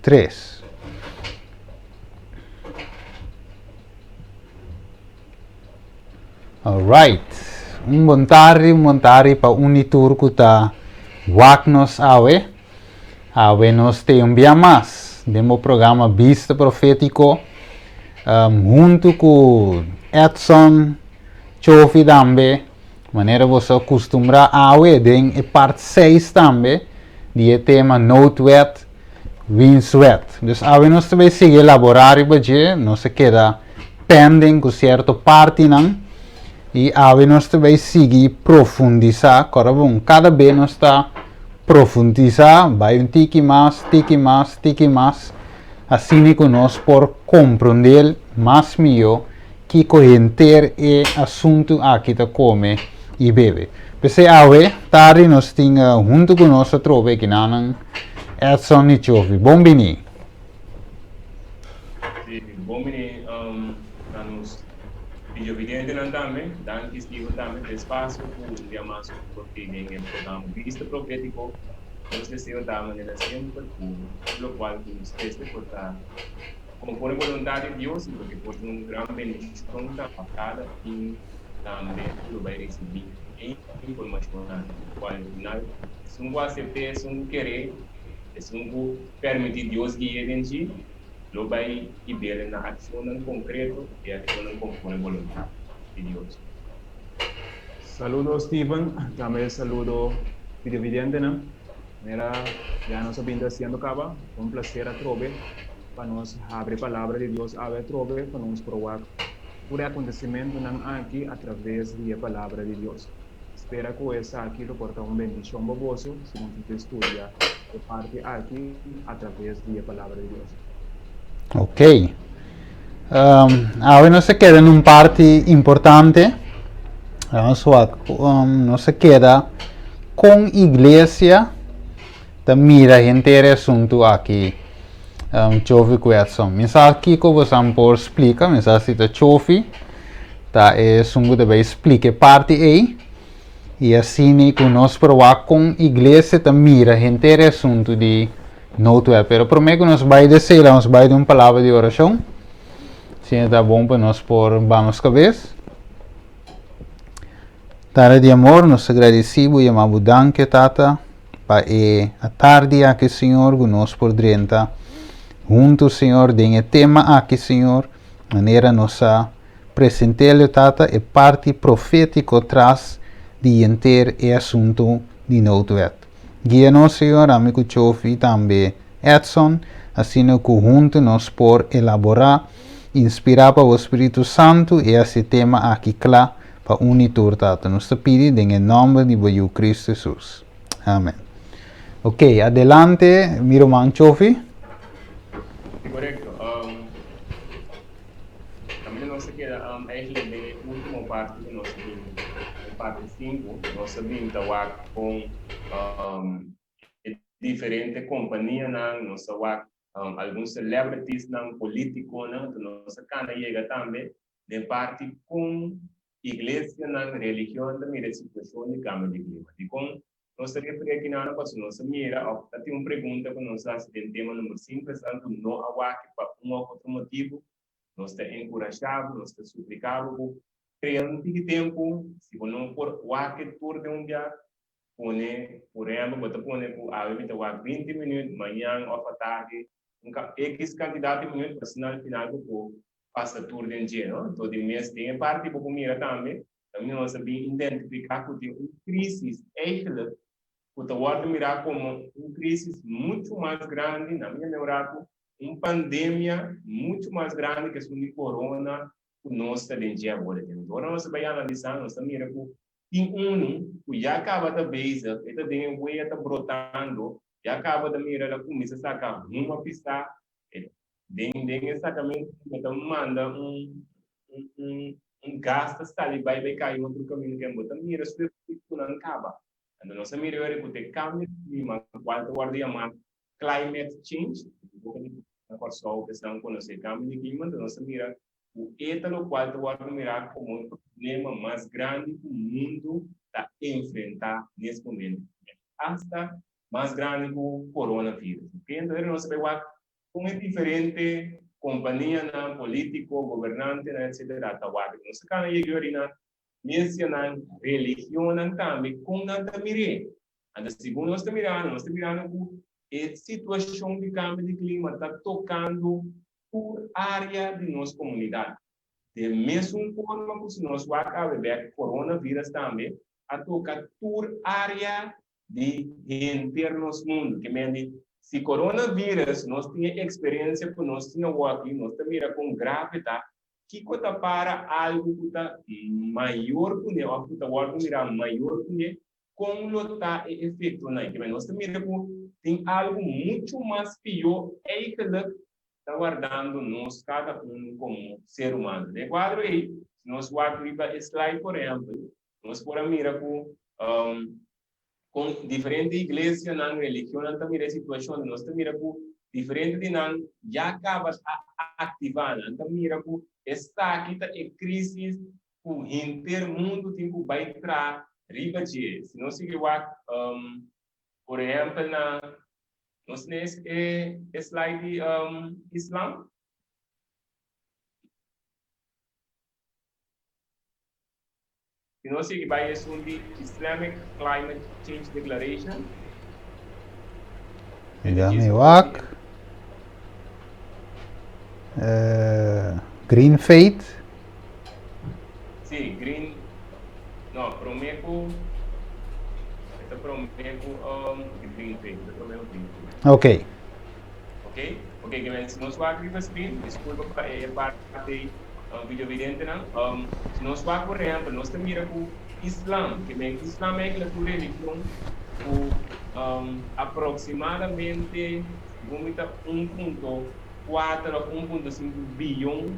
3. Alright. Un bon tardi, un bon tardi pa un i tur ku ta wak nos awe. Awe nos te un bia mas den bo programa Bista Profétiko huntu ku Edson Chofi tambe. Manera boso a kustumbrá awe den e part seis tambe di e tema Noodwet, Wienswet. Dus awe nos ta bay sigui elaborá riba dje, nos a keda pending ku sierto partinan i awe nos ta bay sigui profundisá, kòrda bon, kada be nos ta profundisá, bay un tiki mas, tiki mas, tiki mas, asina ku nos por komprondé mas mihó Kiko henter e asuntu aki ta kome i bebe? P'esei awe tardi nos tin huntu ku nos atrobe kinanan Edson i Chofi. Bon bini! Si, bon bini na nos videovidentenan tambe. Danki Steven tambe pa e spasio ku un dia mas ku por tin den e programa Bista Profétiko. Nos deseo ta manera semper ku tur lokual ku nos trese por ta Konforme boluntat di Dios i loke por ta un gran bendishon ta pa kada un tambe ku lo bai risibí e informashonnan, kual al final esun ku asept'é, esun ku ker'é, esun ku permití Dios gui'é den dje, lo bai hib'é na akshonnan konkreto i akshonnan konforme boluntat di Dios. Saludo Steven, tambe saludo videovidentenan. Manera ya nos a bin ta hasiendo kaba, ta un placer atrobe pa nos habri Palabra di Dios awe atrobe pa nos por wak tur e acontecimentonan aki a traves di e Palabra di Dios. Spera cu esaki lo por ta un bendicion pa boso si nos ta studia e parti aki a traves di e Palabra di Dios. Ok. Awe nos a keda na un parti importante. Nos wak, nos a keda con iglesia ta mira henter e asuntu aki Chofi ku Edson. Mi sa kiko bosan por splika, mi sa si ta Chofi ta esun ku ta bai splika e parti ei i asina ku nos por wak kon iglesia ta mira henter e asuntu di noodwet. Pero promé ku nos bai desei la nos bai den un palabra di orashon. Asina ta bon pa nos por ba nos kabes. Tata di amor, nos ta gradisí bo i yama bo danki, Tata, pa e atardi aki, Señor, ku nos por drenta huntu, Señor, den e tema aki, Señor, manera nos a present'el, Tata, e parti profétiko tras di henter e asuntu di noodwet. Guia nos, Señor, ami ku Chofi, tambe Edson, asina ku huntu nos por elaborá, inspirá pa bo Spiritu Santu, e hasi tema aki kla pa un i tur, Tata. Nos ta pidi den e nòmber di bo Yu Kristu Hesus. Amen. Ok, adelante mi ruman Chofi. Si, korekto. Kaminda nos a keda eigenlijk den e ultimo parti ku nos a bin, den parti sinku, nos a bin ta wak kon e diferente kompanianan, nos a wak algun celebritiesnan, politikonan, enton nos a kana yega tambe den parti kon iglesianan, religion ta mira e situashon di kambio di klima. Dikon nos ta referí aki nan? Pasobra nos a mira òf ta tin un pregunta ku nos a hasi den tema number sinku, esnan ku no a wak pa un òf otro motibu, nos ta enkurashá bo, nos ta supliká bo ku krea un tiki tempu, si bo no por wak e tur den un bia, pone, por ehempel, bo ta pone ku awe mi ta wak 20 minüt, mañan òf atardi un ekis kantidat di minüt, pa asina al final bo por pasa tur den dje, no? Anto di mes den e parti bo por mira tambe, tambe nos a bin identifiká ku tin un krisis eigenlijk ku ta wòrdu mirá komo un krisis muchu mas grandi, na mi un ratu, un pandemia muchu mas grandi ku esun di korona ku nos ta den dje awor. Anto ora nos ta bai analisá nos ta mira ku tin unu ku ya kaba ta bezig, e ta den e wea ta brotando, ya kaba ta mira el a kuminsá saka huma pisá, E den den e sacramento bo ta manda un un un un gas ta sali bai bai kai otro camino ken bo ta mira su efectonan caba. Anto nos a mira yori cu te cambio di clima cual ta wordo yama climate change, boca di na Corsou esnan conoce cambio di clima, anto nos a mira cu e ta locual ta wordo mira como e problema mas grandi cu mundo ta enfrenta nes momento, hasta mas grandi ku coronavirus. Ok, entonces nos ta bai wak Kon e diferente kompanianan, polítiko, gobernantenan etsetera ta wak. Nos ta kana yega yori na mensianan religionnan tambe kon nan ta mir'é. Anto segun nos ta mirando, nos ta mirando ku e situashon di kambio di klima ta tokando tur área di nos komunidat. Den mesun forma ku si nos wak awe bek coronavirus tambe a toka tur área di henter nos mundu. Ke men di, si coronavirus nos tin e eksperensia ku nos tin awoki, nos ta mira kon grave ta, kiko ta para algu ku ta mayor kuné òf ku ta wòrdu mirá mayor kuné, kon lo ta e efektonan? Ke men nos ta mira ku tin algu muchu mas pió eigenlik ta wardando nos kada unu komo ser humano. Den e kuadro ei, si nos wak riba e slide por ehèmpel, nos por a mira ku kon diferente iglesianan, religionnan ta mira e situashon. Nos ta mira ku diferente di nan ya kaba a aktivá. Nan ta mira ku esaki ta e krísis ku henter mundu tin ku bai traha riba dje. Si nos sigui wak, por ehèmpel na Nos nes e slide di Islam. Si nos sigui bai esun di Islamic Climate Change Declaration. Ya mi wak. Green Faith. Sí, Green. No, promé ku e ta promé ku Green Faith. E ta promé ku Green Faith. Ok. Ok, ok, ke men si nos wak riba screen, disculpa pa e parti videovidentenan, si nos wak por ehempel, nos ta mira ku Islam, ke men Islam eigenlijk un religion ku aproximadamente, segun mi ta 1.4 of 1.5 biyon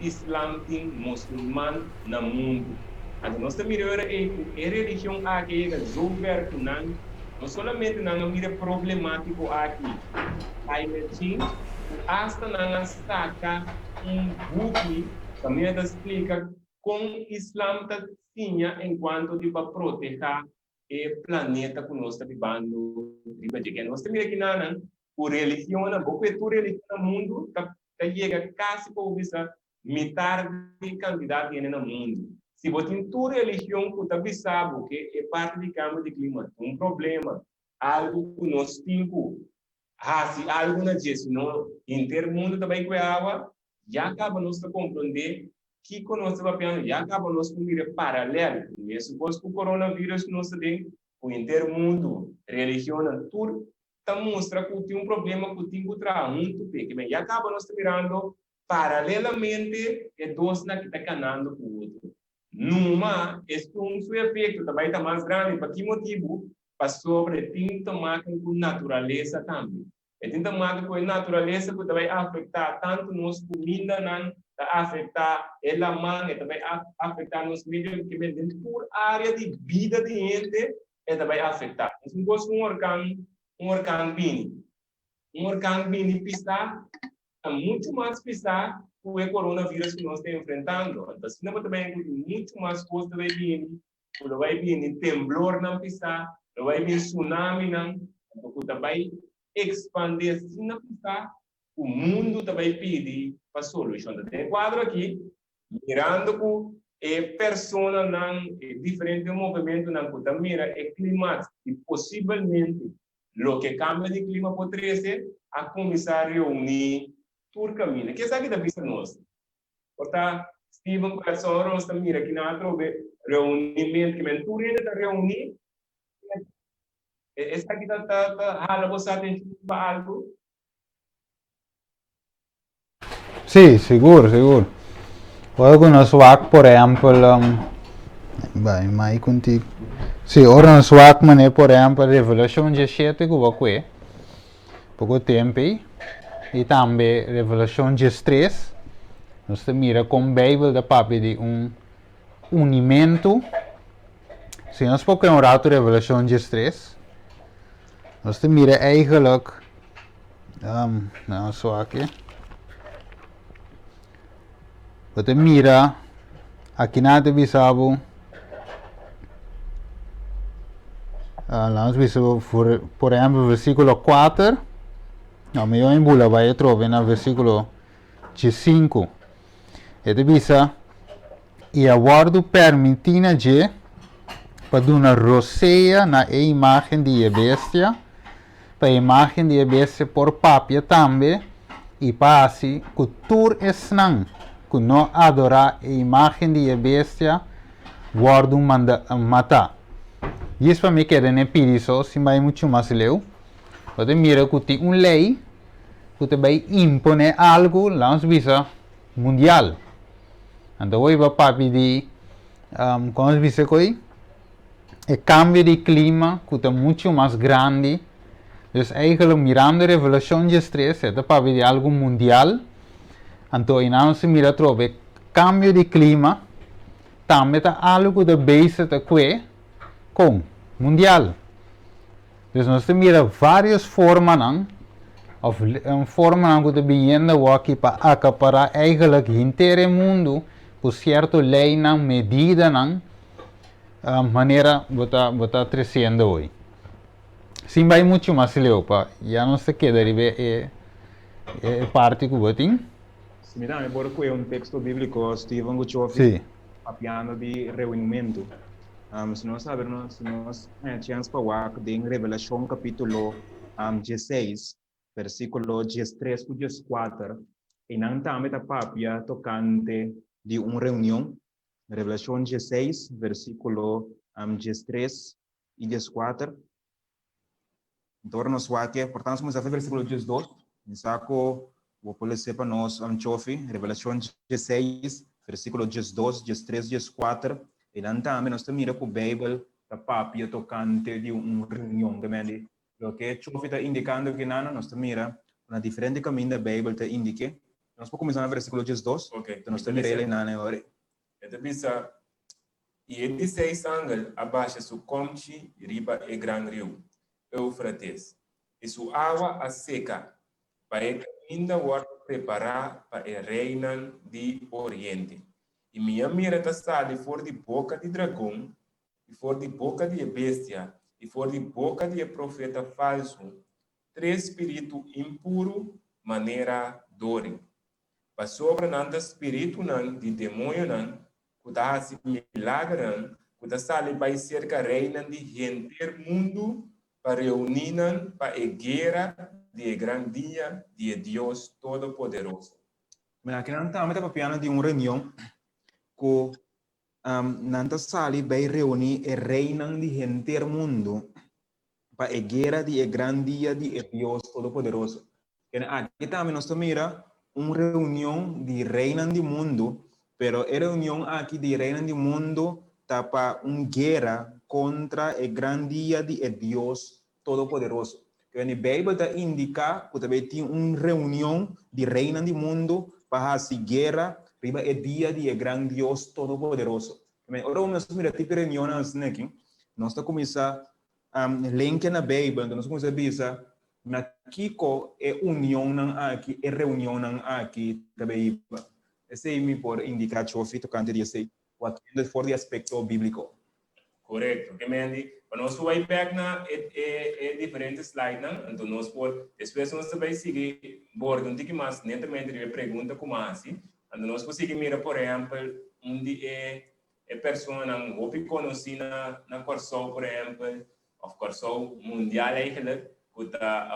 Islam tin musulman na mundu. Anto nos ta mira ora ei ku e religion aki a yega zover ku nan no solamente nan a mira e problemátiko aki, climate change, ku asta nan a saka un buki kaminda ta splika kon Islam ta siña enkuanto di pa protehá e planeta ku nos ta bibando riba dje. Ke nos ta mira kinanan ku religionnan, bo ku tur religion na mundu ta ta yega kasi pa bo bisa mitar di kantidat di hende na mundu. Si bo tin tur religion ku ta bisa bo ke e parti di kambio di klima ta un problema, algu ku nos tin ku hasi algu na dje, sino henter mundu ta bai ku e awa, ya kaba nos ta komprondé kiko nos ta papiando, ya kaba nos por mira paralèl ku mesun kos ku coronavirus ku nos ta den, ku henter mundu, religionnan, tur ta mustra ku tin un problema ku tin ku traha huntu p'e. Kimen ya kaba nos ta mirando paralelamente e dosnan ki ta kanando ku otro. Numa esun su efekto ta bai ta mas grandi. Pa ki motibu? Pasobra e tin ta maken ku naturalesa tambe. E tin ta maken ku e naturalesa ku ta bai afektá tantu nos kumindanan, ta afektá e laman, e ta bai afektá nos medio ambiente, den tur área di bida di hende e ta bai afektá. Es un kos ku un orkan, un orkan bini. Un orkan bini pisá ta muchu mas pisá ku e coronavirus ku nos ta enfrentando. Anto asina bo ta bai enkuntr muchu mas kos ta bai bini, ku lo bai bini temblornan pisá, lo bai bini tsunaminan, anto ku ta bai ekspandé asina pisá ku mundu ta bai pidi pa solushon. Ta den e kuadro aki Mirando ku e personanan, e diferente movementunan ku ta mira e klimat i posibelmente loke kambio di klima por trese, a kuminsá reuní tur kaminda. Ke esaki ta bisa nos? Por ta Steven ku Edson Rose ta mira kinan atrobe reunimentu, kimen tur hende ta reuní. Esaki ta hala boso atenshon pa algu? Sí, sigur, sigur. Ora ku nos wak, por ehèmpel, bai mai kontigu. Sí, ora nos wak manera, por ehèmpel, Revelashon diesshete ku bo kue poko tempu ei, i tambe Revelashon diestres, nos ta mira kon Beibel ta papia di un unimentu. Si nos por kue un ratu Revelashon diestres, nos ta mira eigenlijk Nou so aki. Bo ta mira aki nan ta bisa bo uh, laat ons bisa bo voor, por ehempel versículo 4. No, mihó mi bula bai atrobe na versíkulo 5. E ta bisa, I a wòrdu permití na dje pa duna rosea na e imágen di e bestia, pa e imágen di e bestia por papia tambe i pa hasi ku tur esnan ku no adorá e imágen di e bestia wòrdu matá. Djis pa mi keda n'e pidi so sin bai muchu mas leu. Bo ta mira ku tin un lei ku ta bai imponé algu, laga nos bisa, mundial. Anto hoy bo a papia di, kon nos bisa koe? E kambio di klima ku ta muchu mas grandi. Dus eigenlijk mirando Revelashon diestres e ta papia di algu mundial. Anto einan nos ta mira atrobe e kambio di klima tambe ta algu ku ta bezig ta kue kon? Mundial. Dus nos ta mira varios formanan of formanan ku ta biniendo awoki pa akapará eigenlijk henter e mundu ku sierto leinan, medidanan, manera bo ta bo ta tresiendo hoy. Sin bai muchu mas leu pa ya nos ta keda riba e e parti ku bo tin. Si mi tambe por kue un teksto bíbliko, Steven Guchofi. Sí. Papiando di reunimentu, si nos sabi nos, si nos haña chèns pa wak den Revelashon kapítulo diesseis, versíkulo diestres ku dieskuater, einan tambe ta papia tokante di un reunion. Revelashon diesseis, versíkulo diestres i dieskuater. Anto ora nos wak e, por tanto, kuminsá for versíkulo diesdos. Mi sa ku bo por les'é pa nos, Chofi, Revelashon diesseis, versíkulo diesdos, diestres, dieskuater. Einan tambe nos ta mira ku Beibel ta papia tokante di un reunion. Ta mende loke Chofi ta indikando aki nan, nos ta mira ku na diferente kaminda Beibel ta indik'é. Nos por kuminsá na versíkulo diesdos, Oké, anto nos ta mira el einan e ora ei. E ta bisa, I e di seis angel a basha su komchi riba e gran riu, Eufrates, i su awa a seka, pa e kaminda wòrdu prepará pa e reinan di oriente. I mi a mira ta sali for di boka di dragon, i for di boka di e bestia, i for di boka di e profeta falsu, tres spiritu impuru manera dori. Pasobra nan ta spiritunan di demoñonan ku ta hasi milagernan ku ta sali bai serka reinan di henter mundu pa reuní nan pa e guera di e gran dia di e Dios Todopoderoso. Mira, aki nan tambe ta papiando di un reunion ku nan ta sali bai reuní e reinan di henter mundu pa e guera di e gran dia di e Dios Todopoderoso. Kende aki tambe nos ta mira un reunion di reinan di mundu, pero e reunion aki di reinan di mundu ta pa un guera kontra e gran dia di e Dios Todopoderoso. Kende Beibel ta indiká ku ta bai tin un reunion di reinan di mundu pa hasi guera riba e dia di e gran Dios Todopoderoso. Ora nos mira tipo di reunionnan asina aki, nos ta kuminsá Lenke na Beibel, anto nos kuminsá bisa na kiko e unionnan aki, e reunionnan aki ta bay hiba. Esei mi por indiká Chofi tokante di esei, wakiendo for di aspekto bíbliko. Korekto. Ke Mandy, pa nos por bai bèk na e e diferente slidenan, anto nos por, despues nos ta bai sigui borda un tiki mas netamente riba e pregunta ku mi a hasi, anto nos por sigui mira por ehèmpel un di e E personanan hopi konosí na na Kòrsou por ehèmpel, òf Kòrsou mundial eigenlijk, ku ta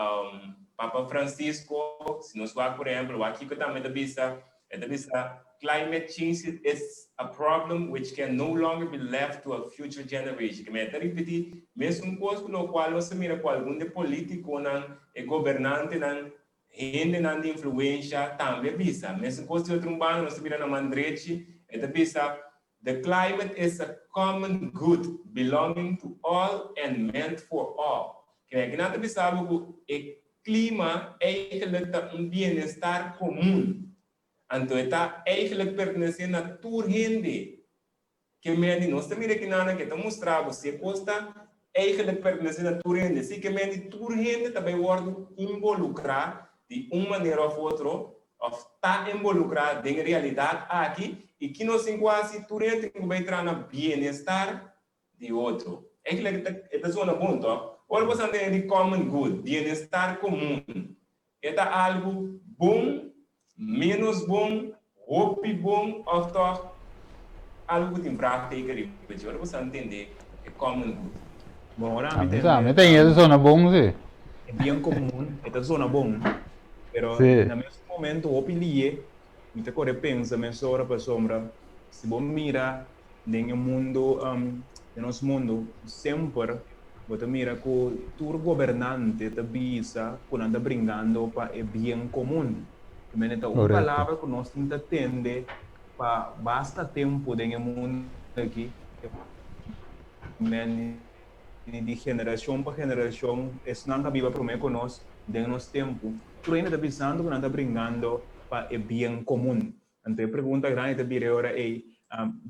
Papa Francisco, si nos wak por ehèmpel, wak kiko tambe ta bisa, e ta bisa climate change is a problem which can no longer be left to a future generation. Ke men e ta ripití mesun kos ku lokual nos ta mira ku algun di e polítikonan, e gobernantenan, Hendenan di influensha tambe a bisa. Mesun kos di otro un banda nos ta mira na man drechi, e ta bisa, The climate is a common good belonging to all and meant for all. Kende aki nan ta bisa bo ku e klima eigenlijk ta un bienestar komun. Anto e ta eigenlijk pertenesé na tur hende. Ke men di nos ta mira kinan ke ta mustra bo si e kos ta eigenlijk pertenese na tur hende. Si ke men di tur hende ta bai wòrdu involukrá di un manera òf otro òf ta involukrá den e realidat aki i ki nos tin ku hasi tur hende tin ku bai traha na bienestar di otro. Eigenlijk e ta zona bon tòg? Ora bo sa tene di common good, bienestar komun. E ta algu bon, ménos bon, hopi bon òf tòg algu ku tin vraagteken riba dje? Ora bo sa ntende e common good. Bon, ora ami Mi sa, mi tende ta e zona bon si. E bien komun, e ta zona bon, pero na mes momento hopi liye mi ta kore pensa mesora pasobra si bo mira den e mundu, den nos mundu, semper bo ta mira ku tur gobernante ta bisa ku nan ta bringando pa e bien komun. Mene ta un palabra ku nos tin ta tende pa basta tempu den e mundu aki, mene di generashon pa generashon, esnan ku a biba promé ku nos den nos tempu, tur hende ta bisando ku nan ta bringando pa e bien komun. Anto e pregunta grandi ta bira e ora ei,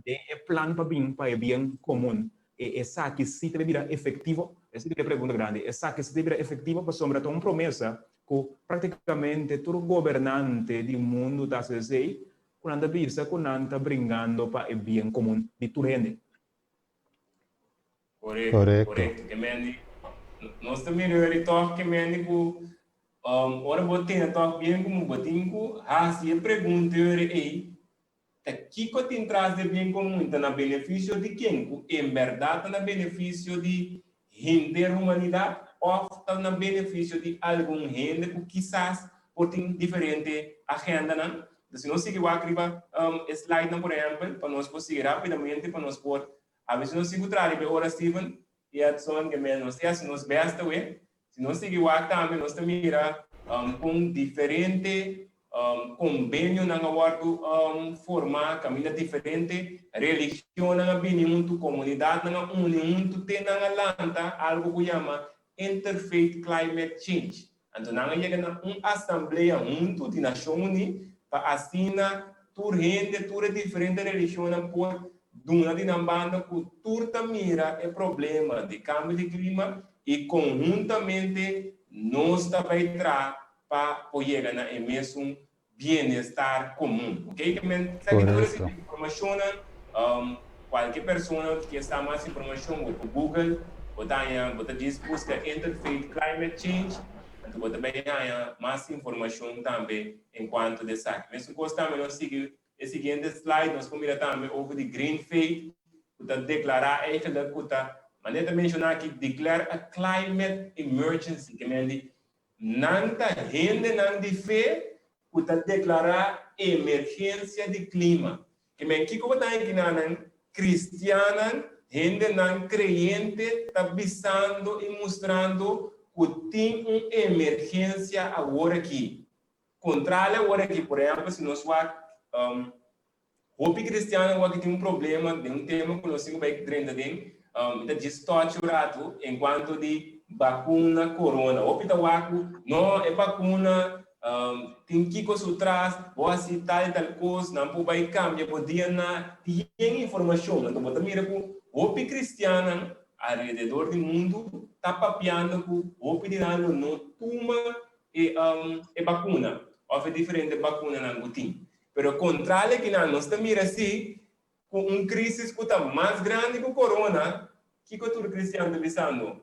den e plan pa bin pa e bien komun, e esaki si ta bira efektivo? Esei ta e pregunta grandi. Esaki si ta bira efektivo pasobra ta un promesa ku praktikamente tur gobernante di mundu ta hasi esei, ku nan ta bisa ku nan ta bringando pa e bien komun di tur hende. Korekto, korekto. Ke men di, nos ta mira yori tòg ke men di ku ora bo tene tòg bien komun bo tin ku hasi e pregunta yori ei, ta kiko tin tras di e bien komun? Ta na benefisio di ken? Ku en bèrdat ta na benefisio di henter humanidat òf ta na benefisio di algun hende ku kisas por tin diferente agendanan? Entonces si nos sigui wak riba e slidenan por ehèmpel pa nos por sigui rápidamente pa nos por A veces nos sigui traha riba e ora Steven i Edson ke men nos ta hasi nos best awe. Si nos sigui wak tambe nos ta mira kon diferente kombenionan a wòrdu formá, kaminda diferente religionnan a bini huntu, komunidatnan a uni huntu te nan a lanta algu ku yama Interfaith Climate Change. Anto nan a yega na un asamblea huntu di Nashon Uní pa asina tur hende, tur e diferente religionnan por duna di nan banda ku tur ta mira e problema di kambio di klima i konhuntamente nos ta bai traha pa por yega na e mesun bienestar komun. Ok, ke men sa ki tur e informashonnan, kualke persona ku ke sa mas informashon bo por google, bo ta haña, bo ta djis buska Interfaith Climate Change, anto bo ta bai haña mas informashon tambe enkuanto di esaki. Mesun kos tambe nos sigui e siguiente slide, nos por mira tambe over di Green Faith ku ta deklará eigenlijk ku ta, manera ta menshoná aki, declare a climate emergency, ke men di Nan ta hendenan di fe ku ta deklará emergensia di klima. Ke men kiko bo ta haña nan? Kristiannan, hendenan kreyente ta bisando i mustrando ku tin un emergensia awor aki. Kontrali awor aki, por ehèmpel, si nos wak Hopi cristiannan wak tin un problema den un tema cu nos tin cu bay drenta den, mi ta djis touch un ratu en cuanto di bacuna corona. Hopi ta wak cu no e bacuna tin kico su tras, bo haci tal y tal cos, nan por bay cambia bo DNA, tin yen informacion. Anto bo ta mira cu hopi cristiannan alrededor di mundo ta papiando cu hopi di nan lo no tuma e bacuna of e diferente bacunanan cu tin. Pero kontrali kinan nos ta mira si ku un krisis ku ta mas grandi ku korona, kiko tur kristian ta bisando?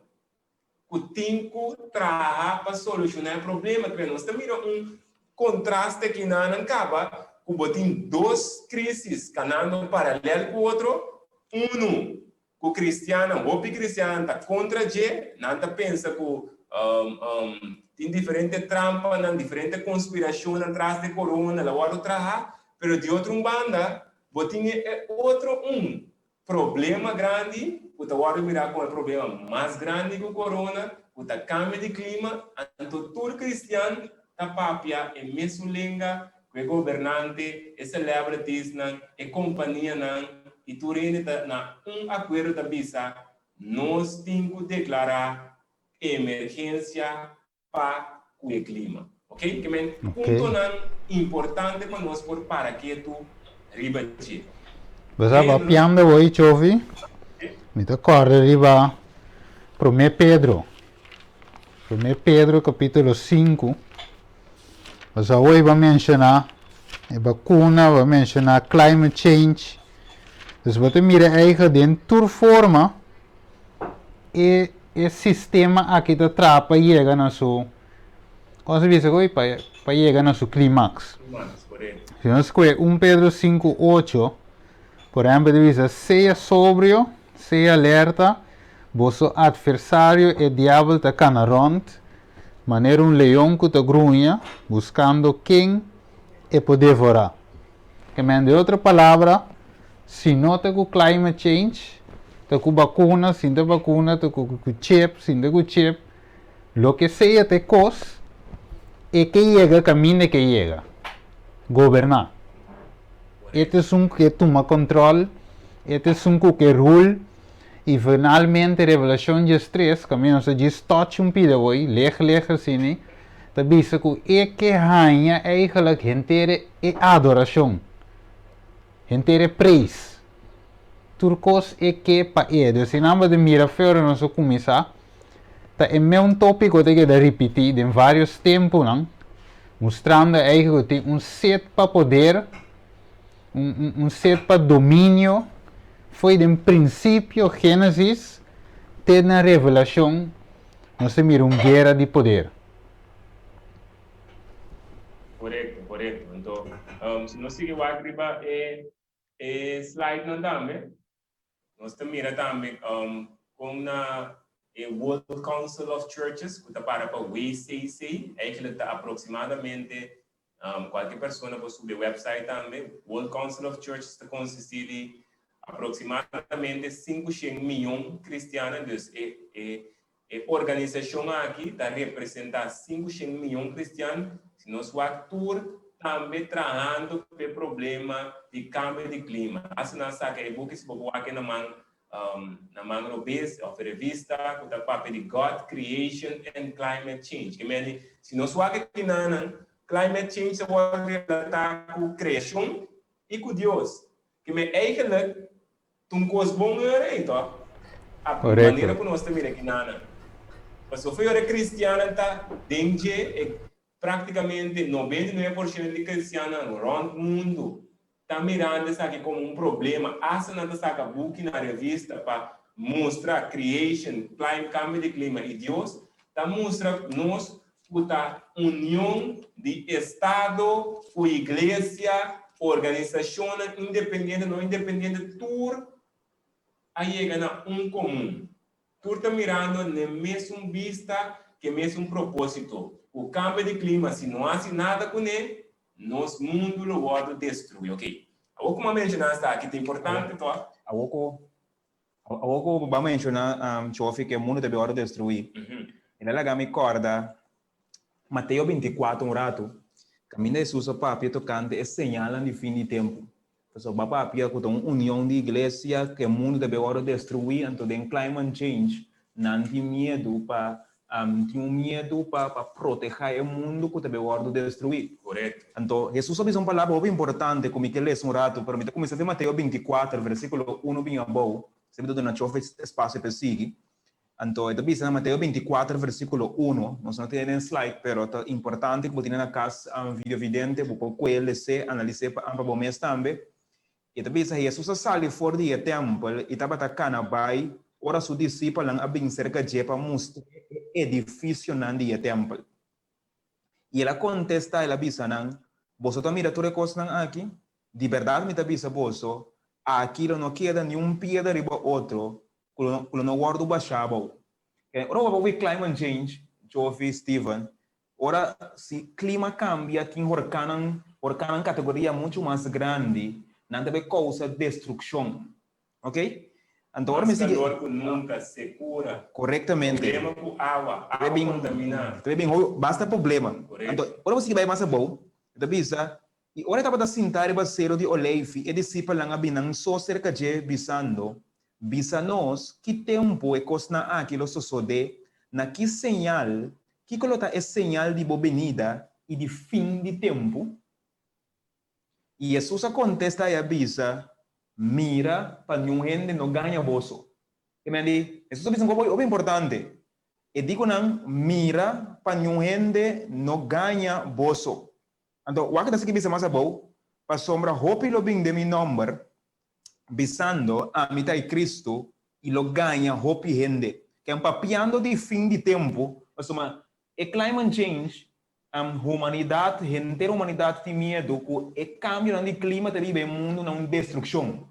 Ku tin ku traha pa solushoná e problema. Kibè nos ta mira un kontraste kinanan kaba ku bo tin dos krisis kanando paralèl ku otro, unu ku kristiannan, hopi kristiannan ta kontra dje, nan ta pensa ku tin diferente trampanan, diferente konspirashonnan tras di korona la wòrdu traha, pero di otro un banda bo tin e otro un problema grandi ku ta wòrdu mirá komo e problema mas grandi ku korona, ku ta kambio di klima, anto tur kristian ta papia e mesun lenga ku e gobernante, e celebritiesnan, e kompanianan i tur hende ta na un akuerdo ta bisa nos tin ku deklará emergensia pa ku e klima. Ok? Ke men puntonan importante pa nos por para ketu riba dje. Bo sa papiando hoy Chovi, mi ta kòrda riba Promé Pedro, Promé Pedro kapítulo 5. Pasobra hoy bo a menciona e vacuna, bo a menciona climate change. Dus bo ta mira eigenlijk den tur forma e e sistema aki ta traha pa yega na su. Kon se bisa ku pa pa yega na su klimaks. Klimaks, korekto. Si nos skohe 1 Pedro 5, 8, por ehèmpel ta bisa, Sea sobrio, sea alerta, boso atversario e diabel ta kana rònt manera un leon ku ta gruña, buskando ken e por devorá. Ke men den otro palabra, si no ta ku climate change, ta ku bakuna, si no ta bakuna ta ku chip, si no ta ku chip, Loke sea ta e kos, e ke yega kaminda e ke yega. Goberná. E ta esun ku ke tuma kòntròl, e ta esun ku ke rul, i finalmente Revelashon 13, kaminda nos ta djis tòch un pida awor, lej lej asina, ta bisa ku e ke haña eigelijk henter e adorashon, henter e preis. Tur kos e ke pa e. Dus si nan bo ta mira fe ora nos a kuminsá, Ta e meun tópiko ta keda ripití den vários tempunan, mustrando eigen ku tin un set pa poder, un, un, un set pa dominio, fo'i den prinsipio, Génesis, te na Revelashon, nos ta mira un guera di poder. Korekto, korekto. Anto, si nos sigui wak riba e e slidenan tambe, Nos ta mira tambe kon na e World Council of Churches, ku ta para pa WCC, eigenlijk ta aproksimadamente, kualke persona por subi e website tambe, World Council of Churches ta konsistí di aproksimadamente 500 mion kristiannan, dus e e e organisashon aki ta representá 500 mion kristian, si nos wak tur tambe trahando p'e problema di kambio di klima. Asta nan saka e buki si bo por wak e na man na man robes òf e revista ku ta papia di God, Creation and Climate Change. Ke mende si nos wak e kinanan, climate change ta wòrdu relatá ku kreashon i ku Dios. Ke men eigenlijk Ta un kos bon ora ei, tòg? A manera ku nos ta mira kinanan. Pasobra ora kristiannan ta den dje, e praktikamente 99% di kristiannan rònt mundu ta mirando esaki komo un problema. Asta nan ta saka buki na revista pa mustra creation, kambio di klima i Dios ta mustra nos ku ta union di estado ku iglesia, organisashonnan independiente, no independiente, tur a yega na un komun. Tur ta mirando n'e mesun bista ku e mesun propósito, ku kambio di klima si no hasi nada kuné, nos mundu lo wòrdu destruí. Oke, awor ku mi a menshoná esaki ta importante tòg? Awor ku Awor ku bo a menshoná Chofi ku e mundu ta bin wòrdu destruí, el a laga mi kòrda Mateo 24 un ratu, kaminda Hesus a papia tokante e señalnan di fin di tempu. Pasobra bo a papia ku ta un union di iglesia, ku e mundu ta bin wòrdu destruí, anto den climate change nan tin miedu pa tin un miedu pa pa protehá e mundu ku ta bin wòrdu destruí. Korekto. Anto Hesus a bisa un palabra hopi importante ku mi ke lesa un ratu, pero mi ta kuminsá den Mateo 24, versíkulo 1 bin abou, esei mi ta duna Chofe espasio pa e sigui. Anto e ta bisa na Mateo 24, versíkulo 1, nos no tene den slide, pero ta importante ku bo tene na kas videovidente, bo por kue, les'é, analis'é pa bo mes tambe. E ta bisa, Hesus a sali for di e tèmpel i tabata kana bai ora su disipelnan a bin serka dje pa mustr'é e edifisionan di e tèmpel. I el a kontestá, el a bisa nan, Boso ta mira tur e kosnan aki? Di bèrdat mi ta bisa boso, aki lo no keda niun piedra riba otro ku lo no wòrdu bashá abou. Ora bo papia climate change, Jovi, Steven, Ora si klima kambia tin horkannan, horkannan kategoria muchu mas grandi, nan ta bay kousa destrukshon. Ok? Anto ora mi Mas sigui. kalor ku nunka, sekura. Korektamente. Problema ku awa, awa kontaminá. Ta bin hopi, basta problema. Anto Korekto. ora bo sigui bay mas abou, e ta bisa, I ora e tabata sintá riba seru di Oleifi, e disipelnan a bin nan so serka dje, bisando, Bisa nos, ki tempu e kosnan aki lo sosodé, na ki señal Kiko lo ta e señal di bo benida i di fin di tempu? I Hesus a kontestá i a bisa, Mira pa niun hende no gaña boso. E men di, Hesus a bisa un kos hopi importante. E di ku nan, Mira pa niun hende no gaña boso. Anto, wak ta sigui bisa mas abou, Pasobra hopi lo bin den mi nòmber, bisando, Ami ta e Cristo, i lo gaña hopi hende. Ken papiando di fin di tempu, pasobra e climate change Humanidat, henter humanidat tin miedu ku e kambionan di klima ta riba e mundu na un destrukshon.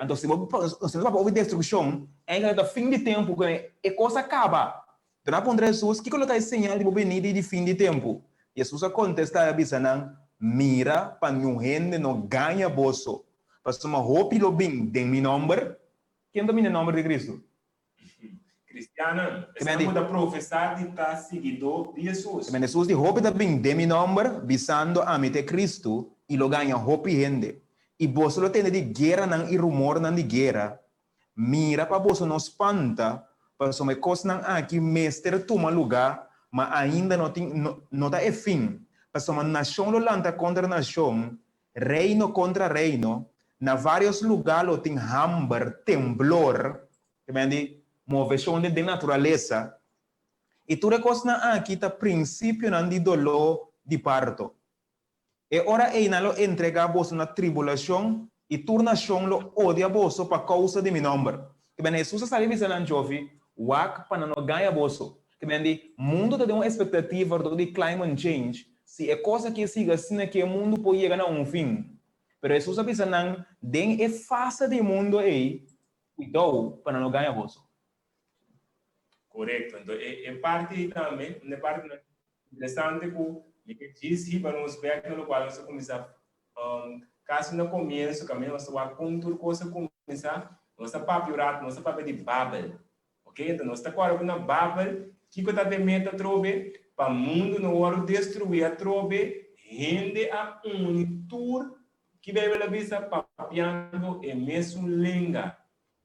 Anto si bo si nos papia over destrukshon, eigenlijk ta fin di tempu ku e kos a kaba. Anto nan a puntra Hesus, Kiko lo ta e señal di bo benida i di fin di tempu? Hesus a kontestá i a bisa nan, Mira pa niun hende no gaña boso, pasobra hopi lo bin den mi nòmber. Ken ta bin den nòmber di Kristu? Kristiannan, esnan ku ta profesá di ta siguidó di Hesus. Amen. Hesus di, Hopi ta bin den mi nòmber, bisando, Ami ta e Kristu, i lo gaña hopi hende. I boso lo tende di gueranan i rumornan di guera. Mira pa boso no spanta, pasobra e kosnan aki mester tuma lugá, ma ainda no tin, no ta e fin. Pasobra nashon lo lanta kontra nashon, reino kontra reino, na vários lugá lo tin hamber, temblor, te meen di moveshon den naturalesa, i tur e kosnan aki ta prinsipionan di doló di parto. E ora ei nan lo entregá boso na tribulashon, i tur nashon lo odia boso pa kousa di mi nòmber. Te meen Hesus a sali bisa nan, Jofi, wak pa nan no gaña boso. Te meen di, mundu ta den un espektativa rònt di climate change, Si e kos aki sigui asina ki e mundu por yega na un fin. Pero Hesus a bisa nan, Den e fase di mundu ei, kuidou pa nan no gaña boso. Korekto. Enton e parti ei tambe, un e partinan interesante ku mi ke djis hiba nos bek na lokual nos a kuminsá kasi na komienso kaminda nos ta wak kon tur kos a kuminsá, nos ta papia un ratu, nos ta papia di Babel. Ok, enton nos ta kòrda ku na Babel, kiko ta den meta atrobe? Pa mundu no wòrdu destruí atrobe, hende a uni tur, ki Beibel a bisa? Papiando e mesun lenga.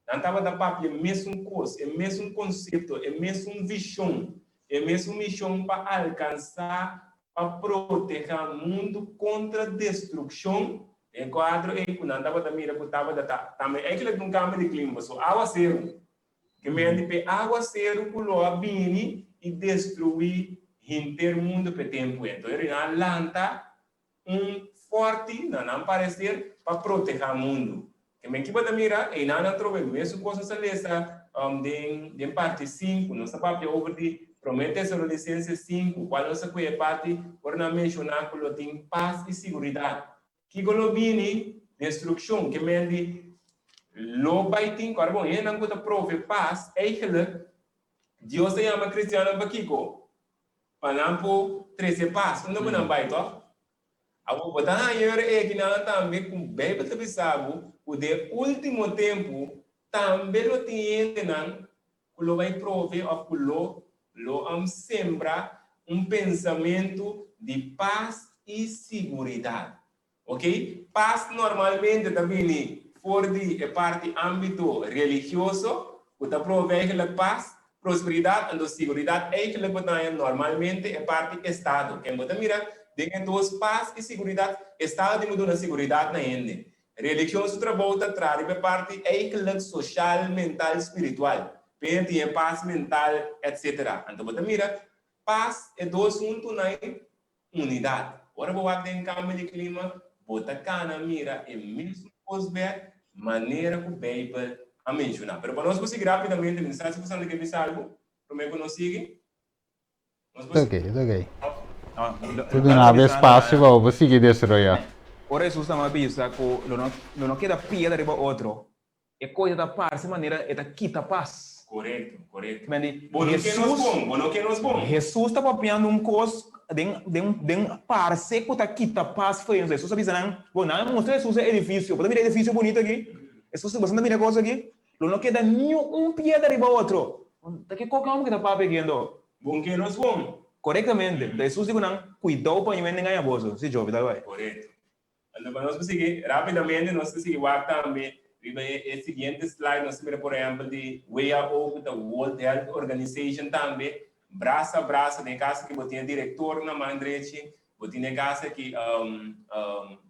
Nan tabata papia e mesun kos, e mesun konsepto, e mesun vishon, e mesun mishon pa alkansá, pa protehá mundu kontra destrukshon. Den kuadro ei ku nan tabata mira ku tabata ta tambe eigelik un kambio di klima, pasobra awaseru Ke mende p'e aguaseru ku lo a bini i destruí henter mundu p'e tempu ei. Anto e reinan a lanta un fòrti, na nan pareser, pa protehá mundu. Ke men ki bo ta mira? Einan nan troba e mesun kos nos a lesa den parti sinku. Nos a papia over di Promé Tesalonisense sinku, kual nos a kuye parti ora nan menshoná ku lo tin pas i siguridat. Kiko lo bini? Destrukshon. Ke men di lo bai tin ku. Ora bon, hendenan ku ta prove pas, eigenlijk, Dios ta yama kristiannan pa kiko? Pa nan por trese pas. Unda ku nan bai, tòg? Awor, bo ta haña ora e kinan tambe ku Beibel ta bisa bo ku den último tempu tambe lo tin hendenan ku lo bai prove òf ku lo lo sembra un pensamentu di pas i siguridat. Ok, pas normalmente ta bini for di e parti ámbito religioso ku ta prove eigenlijk pas, prosperidat, anto siguridat eigenlijk bo ta haña normalmente e parti estado. Ken bo ta mira den e dos pas i siguridat, estado tin ku duna siguridat na hende. Religion su trabou ta traha riba e parti eigenlijk social, mental, spiritual. P'e tin e pas mental, etc. Anto bo ta mira pas e dos huntu na e unidat. Ora bo wak den kambio di klima, bo ta kana mira e mesun kos bek manera ku Beibel a menshoná. Pero pa nos por sigui rapidamente, mi no sa si bo ke bisa algu promé ku nos sigui. It's okay, it's okay. Te duna bo espacio pa bo sigui desaroyá. Ora Hesus tamba bisa ku lo no lo no keda piedra riba otro, e koisa ta parse manera e ta kita pas. Korekto, korekto. Mende, Bo no ke nos Hesus, bon, bo no ke nos bon. Hesus ta papiando un kos den den den parse ku ta kita pas for nos. Hesus a bisa nan, bo nan a mustra Hesus e edifisio, bo ta mira e edifisio bunito aki? Hesus, boso no ta mira e kos aki? Lo no keda ni un piedra riba otro. Ta ke koke homber ke ta papia aki anto? Bon ke nos bon. Korektamente. Ta Hesus di ku nan, Kuidou pa ñuende ngaña boso. Si, Jovi, tal bai. Korekto. Anto pa nos por sigui rapidamente, nos ta sigui wak tambe riba e siguiente slide, nos ta mira por ehempel di WHO ku ta World Health Organization tambe, brasa brasa, den e kaso aki bo tin e direktor na man drechi, Bo tin e cas aki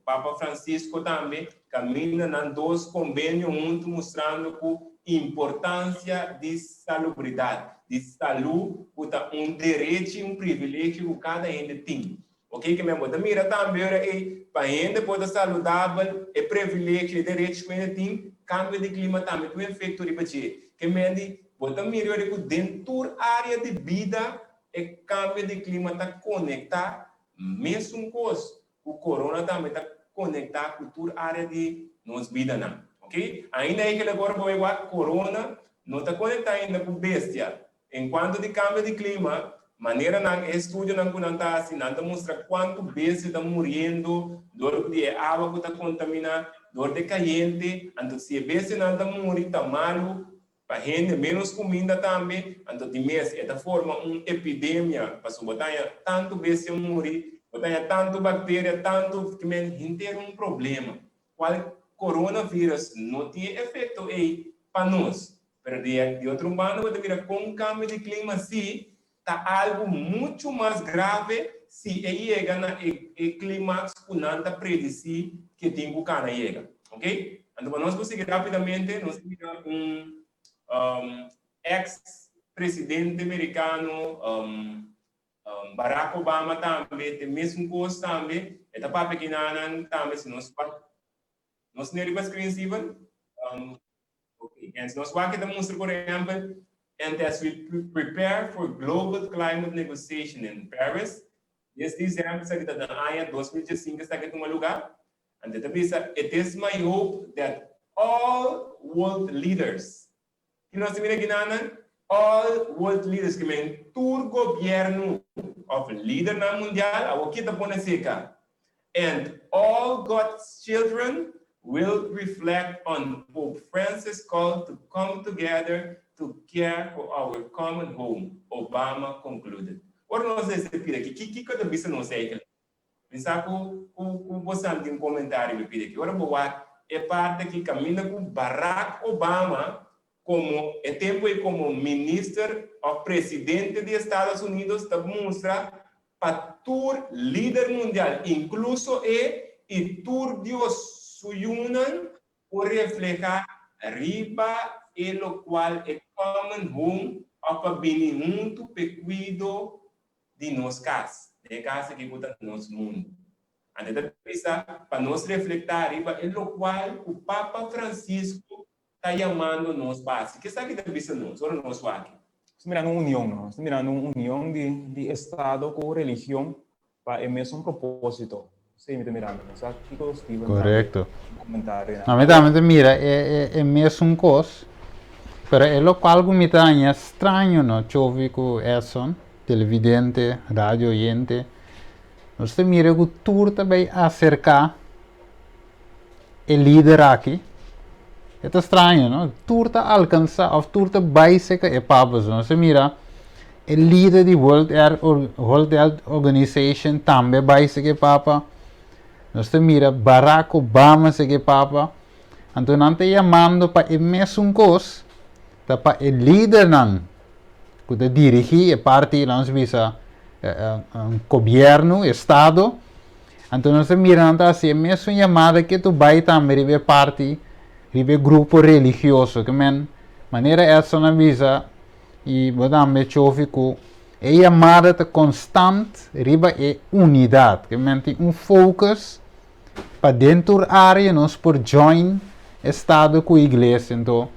Papa Francisco tambe caminda nan dos convenio hunto mustrando cu importancia di salubridad, di salu cu ta un derechi, un privilegio cu cada hende tin. Ok, ke men bo ta mira tambe ora ey pa hende por ta saludabel e privilegio, e derechi cu hende tin, cambio di clima tambe tin un efecto riba dje. Ke men di bo ta mira ora cu den tur area di bida E kambio di klima ta konektá Mesun kos ku corona tambe ta konektá ku tur área di nos bidanan. Ok? Ainda ei kele ora bo wak corona no ta konektá ainda ku bestia. En kuanto di kambio di klima, manera nan e estudionan ku nan ta hasi, nan ta mustra kuantu bestia ta muriendo dor di e awa ku ta kontaminá, dor di e kayente. Anto si e bestianan ta muri ta malu Pa hende ménos kuminda tambe, anto di mes e ta forma un epidemia, pasobra bo ta haña tantu bestia muri, bo ta haña tantu bakteria, tantu, ki men henter un problema. Kual coronavirus no tin e efekto ei pa nos. Pero di di otro banda bo ta mira kon kambio di klima si ta algu muchu mas grave si e yega na e e klimaks ku nan ta predisí ke tin ku kana yega. Ok? Anto pa nos por sigui rápidamente, nos ta mira un eks presidente merikano, Barack Obama tambe, te mesun kos tambe, e ta papia kinanan tambe si nos wak, nos tin riba screen Steven? Ok, en si nos wak e ta mustra por ehempel, And as we prepare for global climate negotiation in Paris, this December, esaki ta den aña 2015 esaki a tuma lugar, anto e ta bisa, It is my hope that all world leaders, ki nos ta mira kinanan? All world leaders, ki men tur gobierno of lidernan mundial, awor ki e ta pone seka? And all God's children will reflect on Pope Francis call to come together to care for our common home, Obama concluded. Ora nos lesa e pida aki, ki kiko ta bisa nos eigenlijk? Mi sa ku ku ku bosan tin komentario riba e pida aki. Ora bo wak e parti aki kaminda ku Barack Obama komo e tempu ei komo minister òf presidente di Estados Unidos ta mustra pa tur lider mundial, inkluso e i tur Dios su yunan, por reflehá riba e lokual e common home òf pa bini huntu p'e kuido di nos kas, den e kas aki ku ta nos mundu. Anto e ta bisa pa nos reflektá riba e lokual ku Papa Francisco ta yamando nos pa hasi. Ke esaki ta bisa nos ora nos wak? Nos ta mirando un union, no? Nos ta mirando un union di di estado ku religion pa e mesun propósito. Esei mi ta mirando. No sa kiko Steven tambe Korekto. komentario na. Ami tambe ta mira e e e mesun kos, pero e lokual ku mi ta haña straño no, Chovi ku Edson, televidente, radio oyente, nos ta mira ku tur ta bai aserká e lider aki, e ta straño, no? Tur ta alcansa of tur ta bai seca e papa. So, nos mira e lider di World, Air, World Health Organization tambe bai seca e papa. Nos ta mira Barack Obama seca e papa. Anto nan ta yamando pa e mesun cos, ta pa e lidernan cu ta dirigi e parti, lanos bisa, gobierno, estado. Anto nos ta mira nan ta hasi e mesun yamada ke tu bai tambe riba e parti, riba e grupo religioso. Ke men, manera Edson a bisa i bo tambe Chofi ku e yamada ta konstant riba e unidat. Ke men tin un focus pa den tur área nos por join estado ku iglesia. Anto,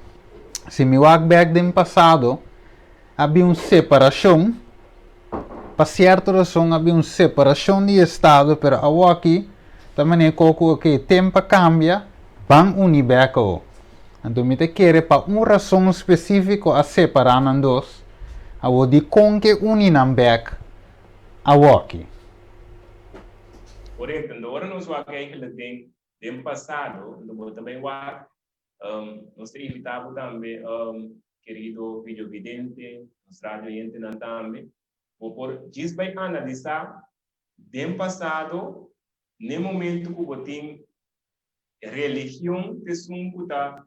si mi wak bek den pasado, a bin un separashon, pa sierto rason a bin un separashon di estado, pero awoki ta manera ku ku ok temp a kambia, ban uni bek awo. Anto mi ta kere pa un rason spesifiko a separá nan dos, awo dikon ke uni nan bek awoki? Korekto, anto ora nos wak eigenlijk den den pasado, anto bo ta bai wak Nos ta invitá bo tambe, kerido videovidente, nos radio oyentenan tambe, bo por djis bai analisá den pasado n'e momento ku bo tin religion ta esun ku ta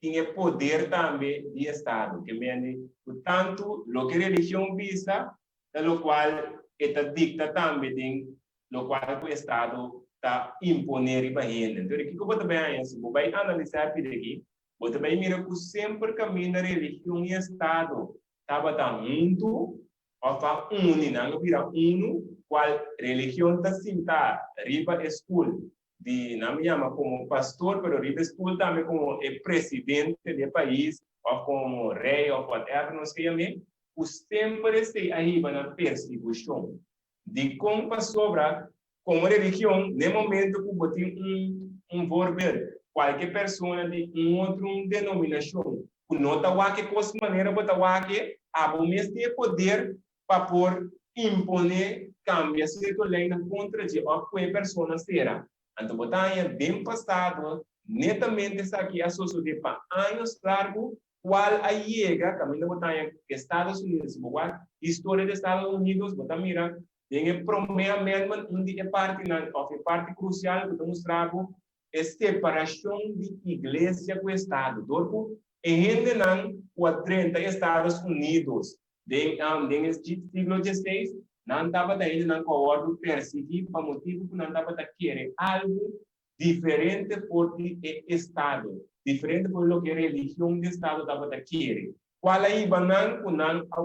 tin e poder tambe di estado. Ke mende ku tantu loke religion bisa ta lokual e ta dikta tambe den lokual ku estado ta imponé riba hende. Entonces, kiko bo ta bai haña? Si bo bai analisá e pida aki, bo ta bai mira ku semper kaminda religion i estado tabata huntu òf a uni, nan a bira unu, kual religion ta sintá riba e stul di nan yama komo pastor, pero riba e stul tambe komo e presidente di e pais òf komo rei òf whatever nos ke yam'é, ku semper esei a hiba na persigushon. Dikon? Pasobra komo religion, n'e momento ku bo tin un un voorbeeld, kualke persona di un otro un denominashon ku no ta wak e kos manera bo ta wak e, abo mes tin e poder pa por imponé, kambia sierto leinan kontra dje òf ku e persona sera. Anto bo ta haña den pasado netamente esaki a sosodé pa años largu kual a yega kaminda bo ta haña Estados Unidos. Si bo wak historia di Estados Unidos bo ta mira den e promé amendment un di e partinan òf e parti krusial ku ta mustra bo e separashon di iglesia ku estado. Dor ku e hendenan ku a drenta Estados Unidos den den e siglo dieseis nan tabata hendenan ku a wòrdu persiguí pa motibu ku nan tabata kere algu diferente for di e estado, diferente for di loke e religion di estado tabata kere. Kual a hiba nan ku nan a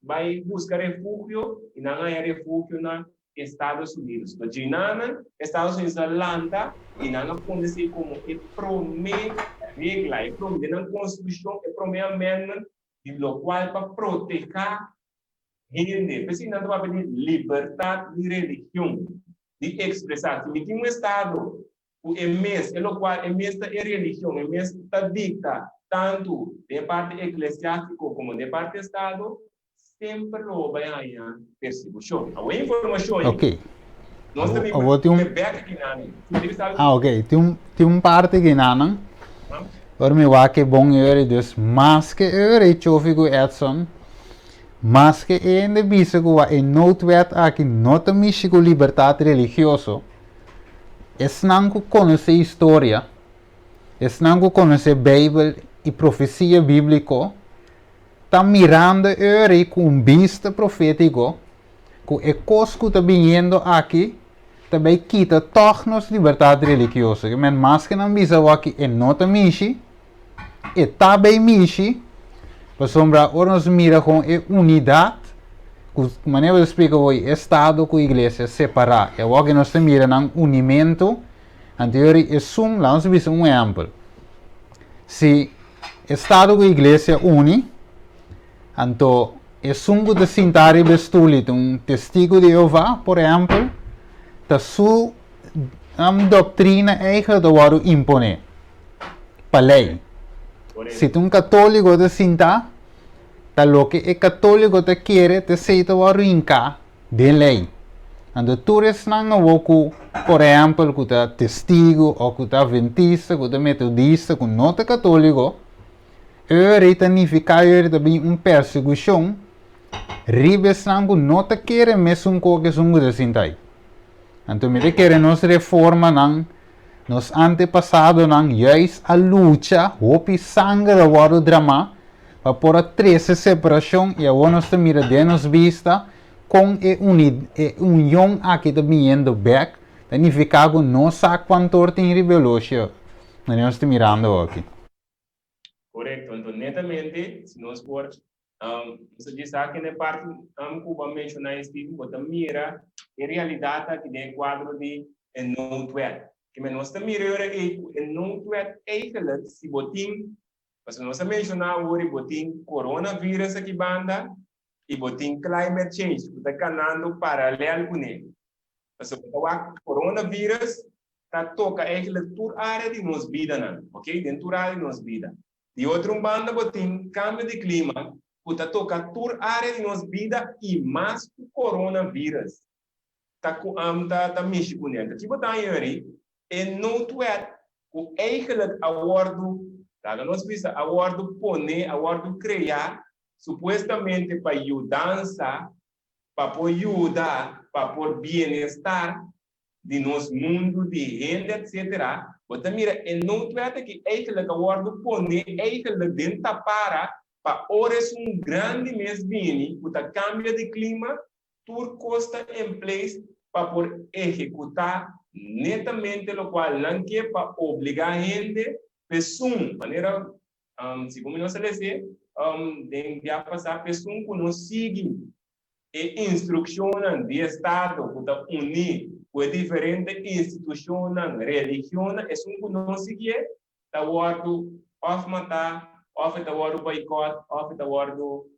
bai buska refugio i nan a haña refugio na Estados Unidos. Pa djinanan, Estados Unidos a lanta i nan a pone esei komo e promé regla, e promé, den nan konstitushon, e promé amendment di lokual pa protehá hende. P'esei nan ta papia di libertat di religion, di ekspresá. Si mi tin un estado ku e mes, e lokual e mes ta e religion, e mes ta dikta tantu den e parti eklesiástiko komo den e parti estado, semper lo bo bai haña persekushon. Awor e informashon ei, Ok. nos ta bin Awor tin un bèk aki nan. Si mi bisa algu. Ah, ok. Tin un, tin un parti aki nan. Ora mi wak e bon eur, dus maske eur e chofi ku Edson, maske e hende bisa ku e noodwet aki no ta mishi ku libertat religioso, esnan ku konosé historia, esnan ku konosé Beibel i profesia bíbliko, ta mirando eur ei ku un bista profétiko ku e kos ku ta biniendo aki ta bai kita tòg nos libertat religioso. Ke men maske nan bisa awor-aki e no ta mishi, e ta bai mishi, pasobra ora nos mira kon e unidat ku manera bo ta splika awor estado ku iglesia separá, e awor-aki nos ta mira nan unimentu, anto yori esun, laga nos bisa un ehèmpel, si estado ku iglesia uni, Anto, esun ku ta sintá riba e stul i ta un Testigu di Jehová, por ehèmpel, ta su doktrina eigen ta wòrdu imponé pa lei. Si ta un katóliko ta sintá, ta loke e katóliko ta kere ta esei ta wòrdu hinká den lei. Anto tur esnan awor ku, por ehèmpel, ku ta Testigu òf ku ta Adventista, ku ta Metodista, ku no ta katóliko, Eur ta nifiká eur ta bin un persekushon riba esnan ku no ta kere mesun kos ku esun ku ta sinta ei. Anto mi ta kere nos reformanan, nos antepasadonan juist a lucha, hopi sanger a wòrdu dramá pa por a trese separashon i awor nos ta mira den nos bista kon e e union aki ta biniendo bèk, ta nifiká ku no sa kuantor tin riba e oloshi nos ta mirando aki. Korekto. Anto netamente si nos por nos ta djis aki na e parti ku bo a menshoná e Steven, bo ta mira e realidat aki den e kuadro di e noodwet. Kimen nos ta mira e ora ei ku e noodwet eigenlijk si bo tin, pasobra nos a menshoná awor i bo tin coronavirus aki banda i bo tin climate change ku ta kanando paralel kuné. Pasobra bo ta wak coronavirus ta toka eigenlijk tur área di nos bidanan, ok, den tur área di nos bida. Di otro un banda bo tin kambio di klima ku ta toka tur área di nos bida i mas ku coronavirus ta ku ta ta mishi kuné. Anto ki bo ta haña yori? E noodwet ku eigenlijk a wòrdu, laga nos bisa, a wòrdu poné, a wòrdu kreá supuestamente pa yudansa, pa por yuda, pa por bienestar di nos mundu, di hende etc. Bo ta mira e noodwet aki eigenlijk a wordo pone eigenlijk den tapara pa ora esun grandi mes bini cu ta cambia di clima, tur cos ta in place pa por ehecuta netamente locual nan ke pa obliga hende p'esun, manera segun mi nos a lese den bia pasa, p'esun cu no sigui E instrukshonnan di Estado ku ta uní ku e diferente institushonnan, religionnan, esun ku no siguié ta wòrdu òf matá, òf e ta wòrdu boikòt, òf e ta wòrdu.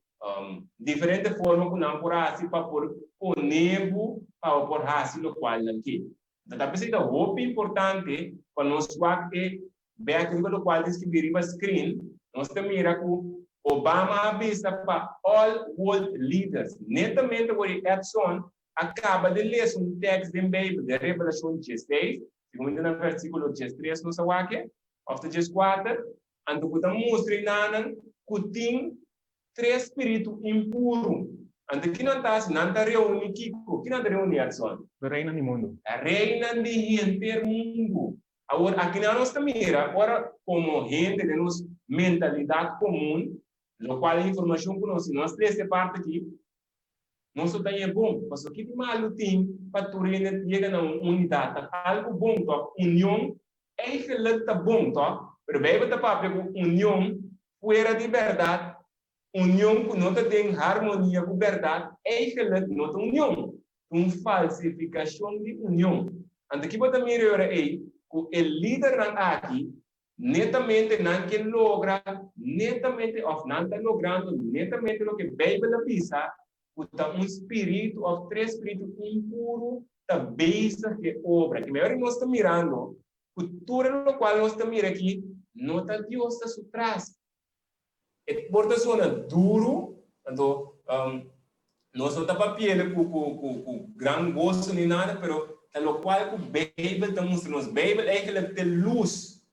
Diferente forma ku nan por hasi pa por pone bo pa bo por hasi lokual nan ke. Anto ta p'esei ta hopi importante pa nos wak e bek riba lokual ta skibí riba screen, nos ta mira ku Obama a bisa pa all world leaders, netamente wor i Edson a kaba di lesa un tèks den Beibel, den Revelashon diesseis, segun mi ta na versíkulo diestres nos a wak e, òf ta dieskuater, anto ku ta mustra i nanan ku tin Tres spiritu impuru. Anto ki nan ta hasi? Nan ta reuni kiko? Ki nan ta reuni, Edson? E reinan di mundu. E reinan di henter mundu. Awor, akinan nos ta mira, ora komo hende den nos mentalidat komun, lokual e informashon ku nos tin, nos lesa e parti aki, nos lo ta haña bon. Pasobra ki di malu tin pa tur hende yega na un unidat? Ta algu bon, tòg? Union eigenlijk ta bon, tòg? Pero Beibel ta papia ku union Fuera di bèrdat, union ku no ta den harmonia ku bèrdat eigenlijk no ta union, ta un falsifikashon di union. Anto ki bo ta mira e ora ei? Ku e lidernan aki netamente nan ke logra netamente òf nan ta logrando netamente loke Beibel a bisa ku ta un spiritu òf tres spiritu impuru ta bezig ku e obra. Ki mei ora nos ta mirando Ku tur e lokual nos ta mira aki, no ta Dios ta su tras. E por ta sona duru, anto nos no ta papi'el ku ku ku gran goso ni nada, pero ta lokual ku Beibel ta mustra nos. Beibel eigenlijk ta e lus.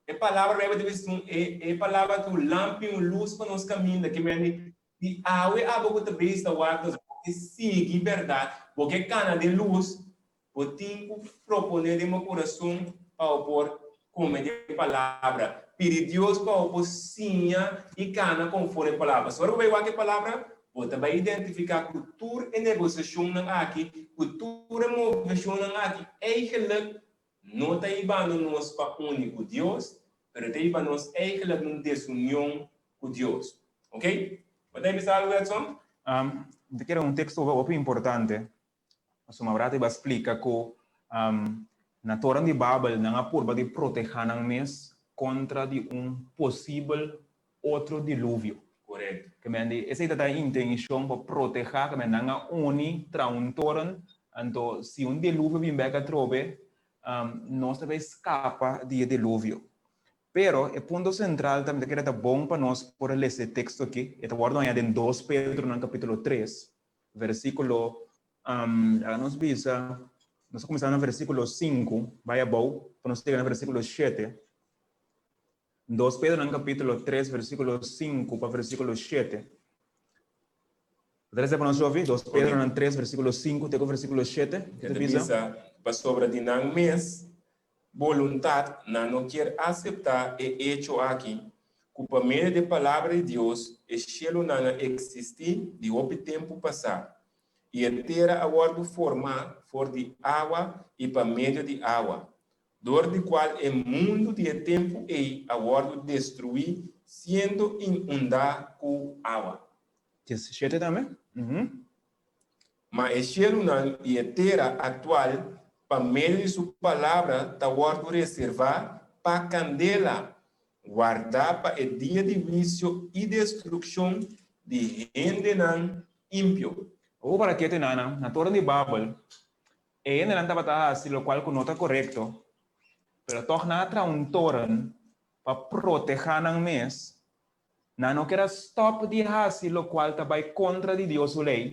E palabra Beibel ta bisa e e palabra ta un lampi, un lus pa nos kaminda. Ke mende di awe abo ku ta bezig ta wak nos, bo ke sigui bèrdat, bo ke kana den lus, Bo tin ku proponé den bo kurason pa bo por kome di e palabra. Pidi Dios pa bo por siña i kana konforme e palabra. Pasobra ora bo bai wak e palabra, bo ta bai identifiká ku tur e negosiashonnan aki, ku tur e moveshonnan aki eigenlik no ta hibando nos pa uni ku Dios, pero ta hiba nos eigenlik na un desunion ku Dios. Oke? Bo ta bisa algu, Edson? Mi ta kere un teksto hopi importante. Pasobra Mabrata iba splika ku na Toren di Babel nan a purba di protehá nan mes kontra di un posibel otro diluvio. Korekto. Ke men di esei ta ta e intenshon pa protehá, ke men nan a uni traha un toren, anto si un diluvio bin bèk atrobe, nos ta bai skapa di e diluvio. Pero e punto sentral ta mi ta kere ta bon pa nos por a lesa e teksto aki, e ta wòrdu haña den Dos Pedronan kapítulo tres, Versíkulo, Laga nos bisa, nos a kuminsá na versíkulo sinku, bai abou, pa nos yega na versíkulo shete. Dos Pedronan kapítulo tres, versíkulo sinku pa versíkulo shete. Bo ta lesa pa nos, Jovi? Dos Pedronan tres, versíkulo sinku te ku versíkulo shete. Ke ta bisa, Pasobra di nan mes boluntat nan no kier aseptá e echo aki, ku pa medio di e Palabra di Dios e shelunan a eksistí di hopi tempu pasá, i e tera a wòrdu formá for di awa i pa medio di awa, dor di kual e mundu di e tempu ei a wòrdu destruí siendo inundá ku awa. Diesishete tambe? Ma e shelunan i e tera aktual pa medio di su palabra ta wòrdu reservá pa kandela, wardá pa e dia di huisio i destrukshon di hendenan impio. Obo para kete nana, na toren di Babel, e hendenan tabata hasi lokual ku no ta korekto, pero tòg nan a traha un toren pa protehá nan mes. Nan no kier a stòp di hasi lokual ta bai kontra di Dios su lei,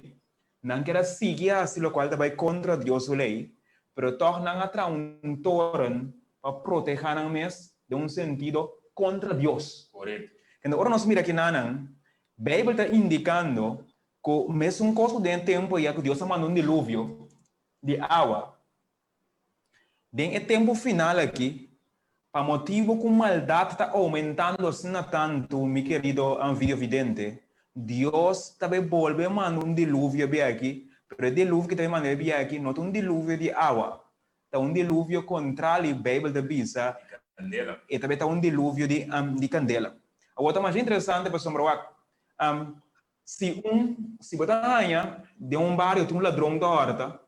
nan kier a sigui hasi lokual ta bai kontra Dios su lei, pero tòg nan a traha un toren pa protehá nan mes den un sentido kontra Dios. Korekto. Kende ora nos mira kinanan, Beibel ta indikando ku mesun kos ku den e tempu ei ku Dios a manda un diluvio di awa, Den e tempu final aki, pa motibu ku maldat ta oumentando asina tantu, mi kerido videovidente, Dios ta bai bolbe manda un diluvio bia aki, pero e diluvio ku ta bai manda bia aki no ta un diluvio di awa, ta un diluvio kontrali Beibel ta bisa, e ta bai ta un diluvio di kandela. Awor ta masha interesante pasobra wak, Si un, si bo ta haña den un bario tin un ladron ta hòrta,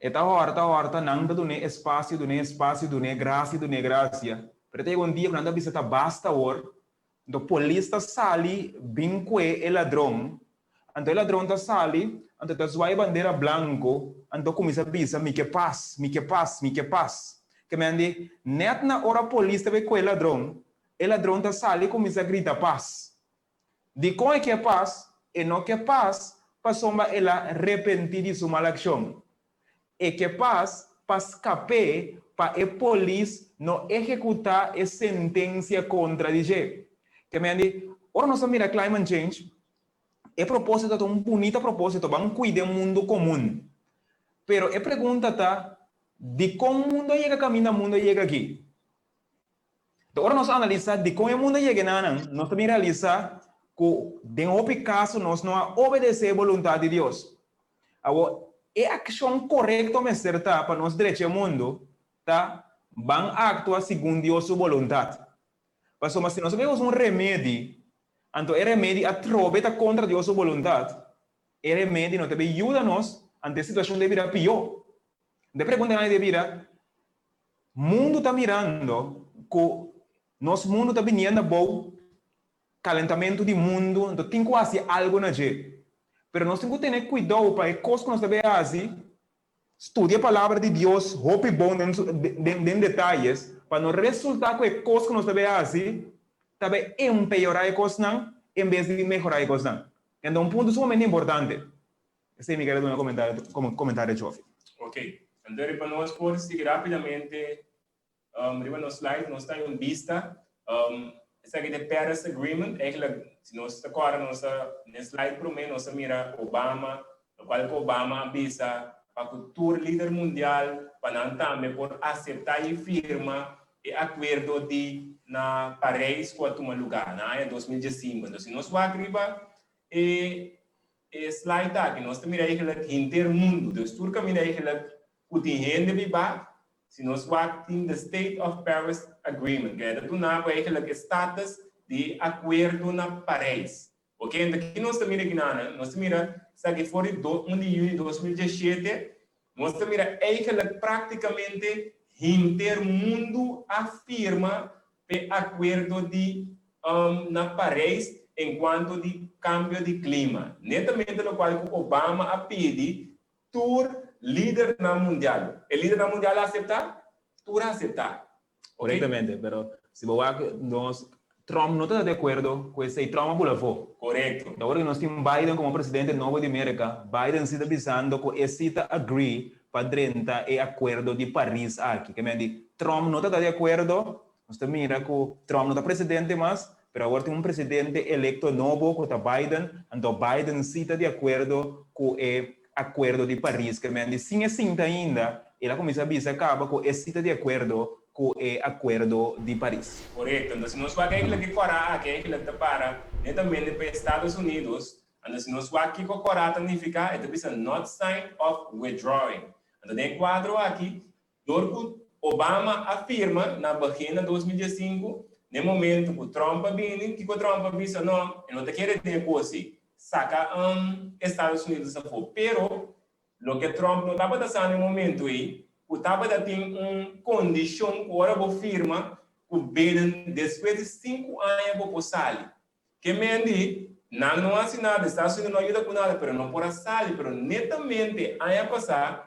e ta hòrta, hòrta, nan ta dun'é espasio, dun'é espasio, dun'é grasia, dun'é grasia. Pero ta yega un dia ku nan ta bisa ta basta awor. Anto polis ta sali bin kue e ladron, anto e ladron ta sali, anto e ta zwai bandera blanko, anto kuminsá bisa, Mi ke pas, mi ke pas, mi ke pas. Ke men di, nèt na ora polis ta bai kue e ladron, e ladron ta sali kuminsá grita pas. Dikon e ke pas? E no ke pas pasobra el a repentí di su mal akshon. E ke pas pa skap'é pa e polis no ehekutá e sentensia kontra di dje. Ke men di, ora nos ta mira climate change, e propósito ta un bunita propósito, ban kuida e mundu komun. Pero e pregunta ta, dikon mundu a yega kaminda mundu a yega aki? Enton ora nos analisá dikon e mundu a yega enanan, nos ta bin realisá ku den hopi kaso nos no a obedesé e boluntat di Dios. Awor, e akshon korekto mester ta pa nos drecha e mundu ta ban aktua segun Dios su boluntat. Pasobra si nos a bai usa un remedi, anto e remedi atrobe ta kontra Dios su boluntat, e remedi no ta bai yuda nos, anto e situashon ta bira pió. Anto e pregunta grandi ta bira, Mundu ta mirando ku nos mundu ta biniendo abou, kalentamentu di mundu, anto tin ku hasi algu na dje. Pero nos tin ku tene kuidou pa e kos ku nos ta bay hasi, studia e Palabra di Dios hopi bon den su den den detayes, pa no resulta ku e kos ku nos ta bay hasi ta bay empeorá e kosnan en bes di mehorá e kosnan. Enton un punto sumamente importante. Esei mi kere duna komentario komo komentario Jofi. Ok, anto riba nos por sigui rapidamente riba nos slide nos ta hay un bista esaki ta e Paris Agreement eigenlijk si nos ta kòrda nos a den slide promé nos a mira Obama lokual ku Obama a bisa pa ku tur lider mundial pa nan tambe por aseptá i firma e akuerdo di na Parijs ku a tuma lugá na aña 2015 anto si nos wak riba e E slide aki nos ta mira eigenlijk henter mundu, dus tur kaminda eigenlijk ku tin hende bibá, si nos wak tin the State of Paris Agreement, ku ta duna bo eigenlijk e status di e akuerdo na Parijs. Oke, enton ki nos ta mira aki nan? Nos ta mira esaki for di 1 di juni 2017, nos ta mira eigenlijk praktikamente henter mundu a firma p'e akuerdo di na Parijs enkuanto di kambio di klima, netamente lokual ku Obama a pidi tur lidernan mundial. E lidernan mundial a aseptá? Tur a aseptá. Korektamente, pero si bo wak nos Trump no ta di akuerdo ku esei, Trump a bula afó. Korekto. Awor ku nos tin Biden komo presidente nobo di Merka, Biden si ta bisando ku e si ta agree pa drenta e akuerdo di Paris aki. Ke men di Trump no ta di akuerdo, Nos ta mira ku Trump no ta presidente mas, pero awor tin un presidente electo nobo ku ta Biden, anto Biden si ta di akuerdo ku e akuerdo di Paris. Ke men di sin e sinta ainda, el a kuminsá bisa kaba ku e si ta di akuerdo ku e akuerdo di Paris. Korekto. Anto si nos wak eigenlijk e kòrá aki eigenlijk ta para netamente pa Estados Unidos. Anto si nos wak kiko kòrá ta nifiká, e ta bisa not sign of withdrawing. Anto den e kuadro aki Dor ku Obama a firma na begin na 2015, n'e momento ku Trump a bini, kiko Trump a bisa? No, e no ta kere den e kos ei, saka Estados Unidos afó. Pero, loke Trump no tabata sa n'e momento ei, ku tabata tin un kondishon ku ora bo firma, ku binnen despues di sinku aña bo por sali. Ke men di, nan no hasi nada, Estados Unidos no a yuda ku nada, pero no por a sali. Pero netamente aña pasá,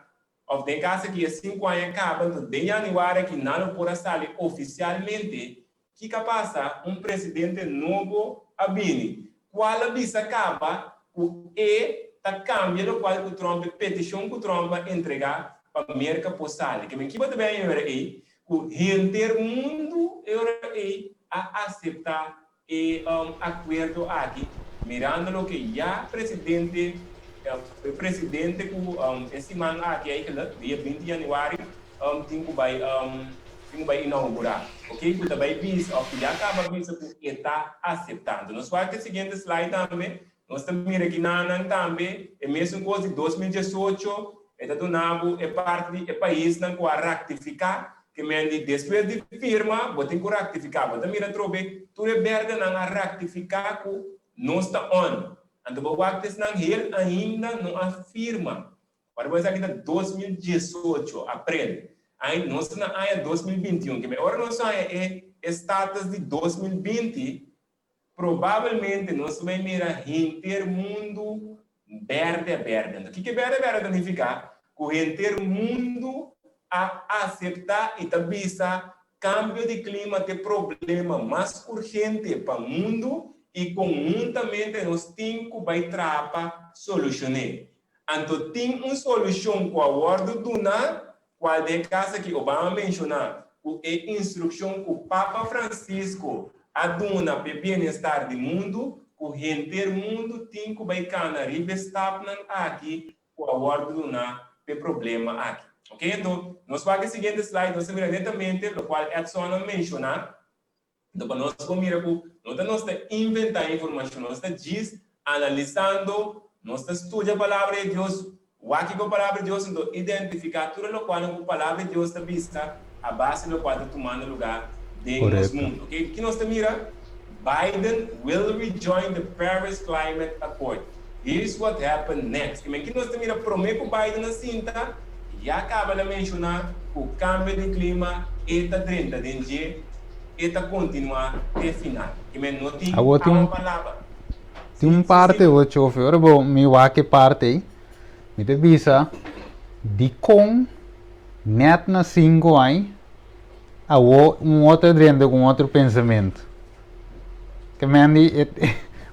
Of den caso aki e 5 aña caba, enton den januari aki nan lo por a sali oficialmente. Kico a pasa? Un presidente nobo a bini, cual a bisa caba cu e ta cambia locual cu Trump, e peticion cu Trump a entrega pa Merca por sali. Ke men kiba ta bay e ora ey? Cu henter mundo e ora ey a acepta E akuerdo aki, mirando loke ya presidente e presidente ku e siman aki eigenlijk, dia 20 januari, tin ku bai tin ku bai inaugurá, oke, ku ta bai bisa òf ku ya kaba bisa ku e ta aseptá. Anto nos wak e siguiente slide tambe, nos ta mira ki nan tambe e mesun kos di 2018, e ta duna bo e parti di e paisnan ku a raktifiká. Ke men di despues di firma bo tin ku raktifiká. Bo ta mira atrobe tur e bèrdenan a raktifiká ku nos ta on. Anto bo wak esnan hel ainda no a firma. Ora bo esaki ta 2018, aprel. Ai nos ta na aña 2021. Ke men ora nos haña e status di 2020. Probablemente nos bai mira henter mundu berde berde. Anto kiko e berde berde ta nifiká? Ku henter mundu a aseptá i ta bisa kambio di klima ta e problema mas urgente pa mundu i konhuntamente nos tin ku bai traha pa solushon'é. Anto tin un solushon ku a wòrdu duná, kual den e kas aki Obama menshoná ku e instrukshon ku Papa Francisco a duna p'e bienestar di mundu, ku henter mundu tin ku bai kana riba e stapnan aki ku a wòrdu duná p'e problema aki. Ok, anto nos wak e siguiente slide, nos ta mira netamente lokual Edson a menshoná. Anto pa nos por mira ku no ta nos ta inventá informashon, nos ta djis analisando, nos ta studia Palabra di Dios, wak kiko Palabra di Dios, anto identifiká tur e lokualnan ku Palabra di Dios ta bisa a base di lokual ta tumando lugá den nos mundu. Oke, ki nos ta mira? Biden will rejoin the Paris Climate Accord. Here's what happened next. Kimen ki nos ta mira promé ku Biden a sinta, ya kaba el a menshoná ku kambio di klima e ta drenta den dje. E ta kontinuá te final. I men no tin Awor tin awa un pa laba. tin Sí, un sí, parte sí. awor chofe, ora bo mi wak e parte ei, mi ta bisa dikon nèt na sinku aña awor un otro a drenta ku un otro pensamentu. Ke men di e